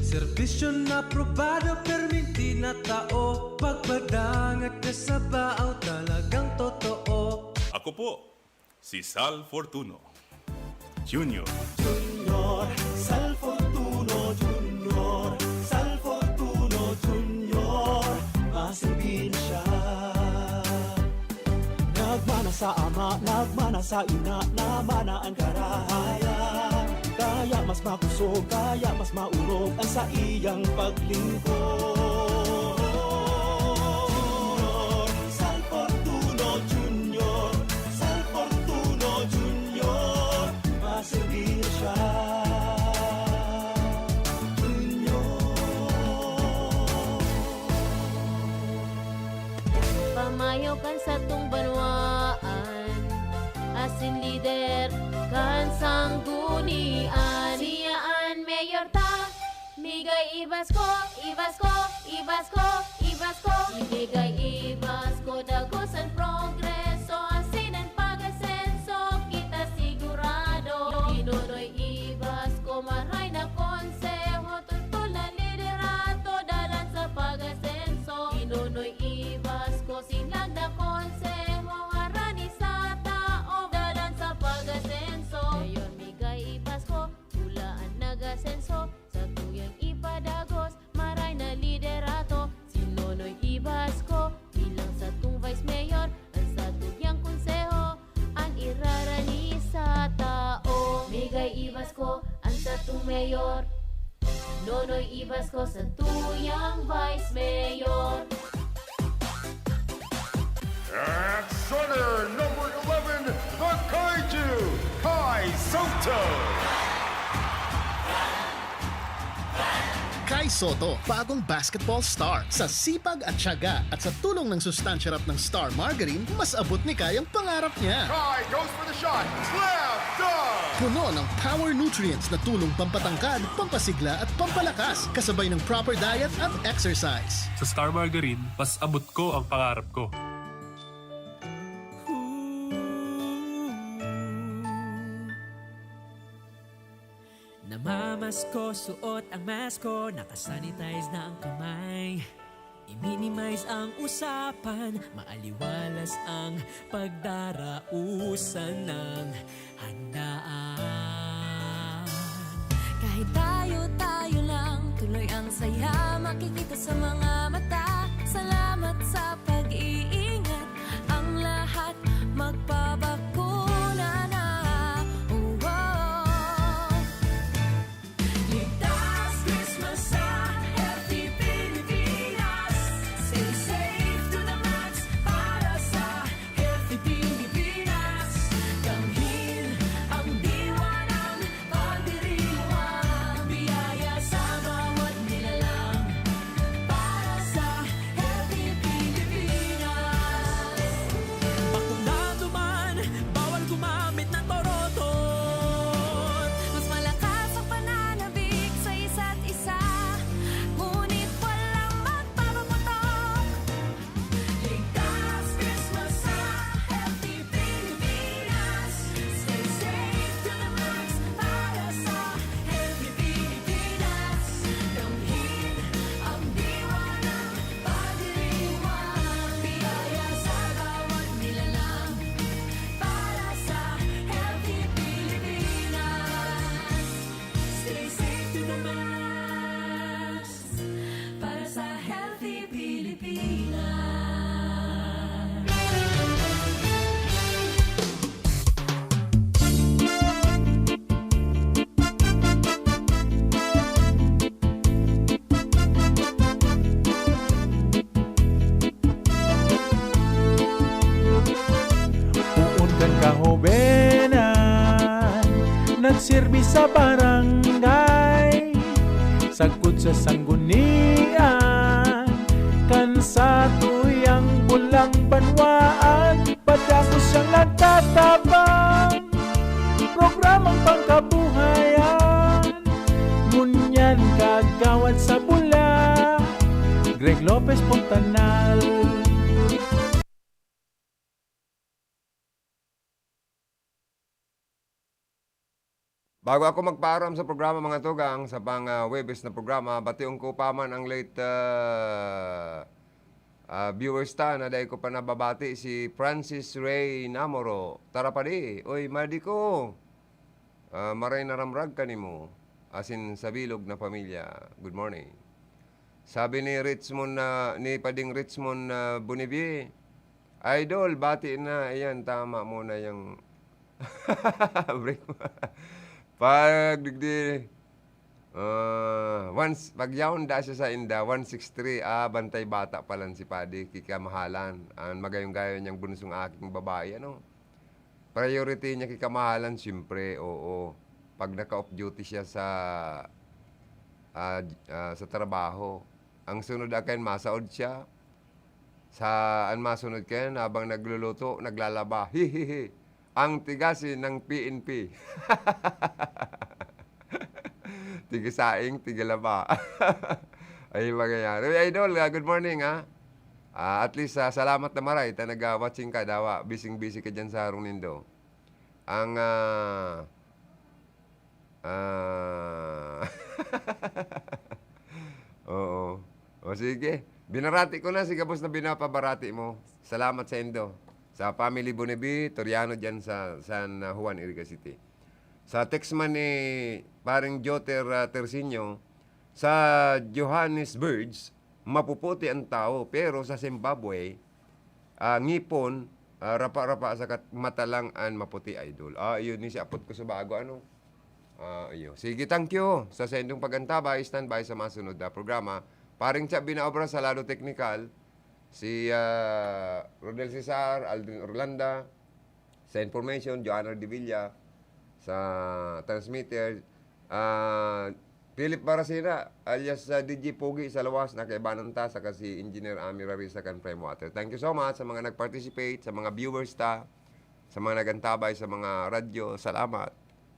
Serbisyo na aprobado, pirming tinatao. Pagpadangat ka sa baaw, talagang totoo. Ako po, si Sal Fortuno Junior. Junior, Sal Fortuno Junior, Sal Fortuno Junior, maserbi na siya. Nagmana sa ama, nagmana sa ina, namana an karahayan. Kaya mas makusog, kaya mas maurog ang saiyang paglingkod. Junior, Sal Fortuno Junior, Sal Fortuno Junior, maserbi na siya. Junior. Pamayo kan satong banwaan, asin lider kan sanggunian. Siya an mayor ta, Migay Ibasko, Ibasko, Ibasko, Ibasko. Migay Ibasko, dagos an progreso, asin an pag-asenso, kita sigurado. Ginonoy Ibasko, maray na konseho, tutol na liderato, dalan sa pag-asenso. Ginonoy Ibasko, sinlag na konseho, harani sa tao, dalan sa pag-asenso. Mayor Migay Ibasko, pula an nag-asenso, satuyang ipadagos, maray na liderato. Si Nonoy Ibasko, bilang satong vice mayor, an satuyang konseho, an irarani sa tao. Migay Ibasko, an satong mayor. Nonoy Ibasko, satuyang vice mayor. At center, number eleven, the Kaiju, Kai Soto. Kai Soto, bagong basketball star. Sa sipag at tiyaga at sa tulong ng sustansya rap ng Star Margarine, mas abot ni Kai ang pangarap niya. Kai goes for the shot. Slam dunk! Puno ng power nutrients na tulong pampatangkad, pampasigla at pampalakas, kasabay ng proper diet at exercise. Sa Star Margarine, mas abot ko ang pangarap ko. Namamasko, suot ang masko, nakasanitize na ang kamay. I-minimize ang usapan, maaliwalas ang pagdarausan ng handaan. Kahit tayo-tayo lang, tuloy ang saya makikita sa mga mata. Salamat sa pag-iingat, ang lahat magpabakuna na. Oh, oh. Ligtas Christmas sa Healthy Pilipinas. Stay safe to the max para sa Healthy Pilipinas. Kamhin ang diwa ng pagdiriwang. Biyaya sa bawat nilalang. Sirbi sa barangay, sagkod sa sanggunian, kan satuyang bulang banwaan, padagos siyang nagtatabang. Programang pangkabuhayan, ngunyan kagawad sa bula, Greg Lopez Fontanal. Bago ako magpaaram sa programa, mga tugang, sa pang, ah, Huwebes na programa, bation ko pa man ang late, ah, ah, viewers ta na dai ko pa nababati, si Francis Ray Namoro. Tara, padi. Oy, madi ko. Ah, maray na ramrag kanimo. Asin sa bilog na pamilya. Good morning. Sabi ni Richmond na, ni Pading Richmond na Bonivier, "Idol, bati na." Ayan, tama mo na yung break mo. Pag digdi, ah, once, pag yaon da siya sa inda, one six three, ah, bantay bata pa lang si Padi, kikamahalan. Ang magayon-gayon niyang bunsong aking babae, ano? Priority niya kikamahalan, siyempre, oo. Pag naka-off duty siya sa, ah, j-, ah, sa trabaho. Ang sunod akin, masaod siya. Sa, ang masunod kayan, habang nagluluto, naglalaba. Hihihi. Ang tigasin ng P N P. Tigasaing, tigalaba. Ay, mga yan. Uy, idol, ah, good morning, ha? Ah, at least, ah, salamat na maray ta naga-watching ka, dawa. Bising-busy ka dyan sa harong nindo. Ang, ah, ah, oo. O, sige. Binarati ko na, si gabos na binapabarati mo. Salamat sa indo. Sa family Bonibi, Toriano dyan sa San Juan, Iriga City. Sa text man ni Paring Joter, ah, Tersinio, sa Johannesburg, mapuputi ang tao, pero sa Zimbabwe, ah, ngipon, ah, rapa-rapa sa kat-, mata lang an maputi, idol. Ah, yun ni si apot ko sa bago, ano? Ah, iyo. Sige, thank you sa saindong pag-antabay. Standby sa masunod na programa. Paring Cha binaobra sa lado teknikal, si, ah, Rodel Cesar, Aldrin Orlanda, sa information, Joanna Revilla, sa transmitter, ah, Philip Baracena, alias, ah, D J Pogi sa lawas, nakaibanan ta, saka si Engineer Ami Rarisa kan Prime Water. Thank you so much sa mga nag-participate, sa mga viewers ta, sa mga nag-antabay, sa mga radyo. Salamat.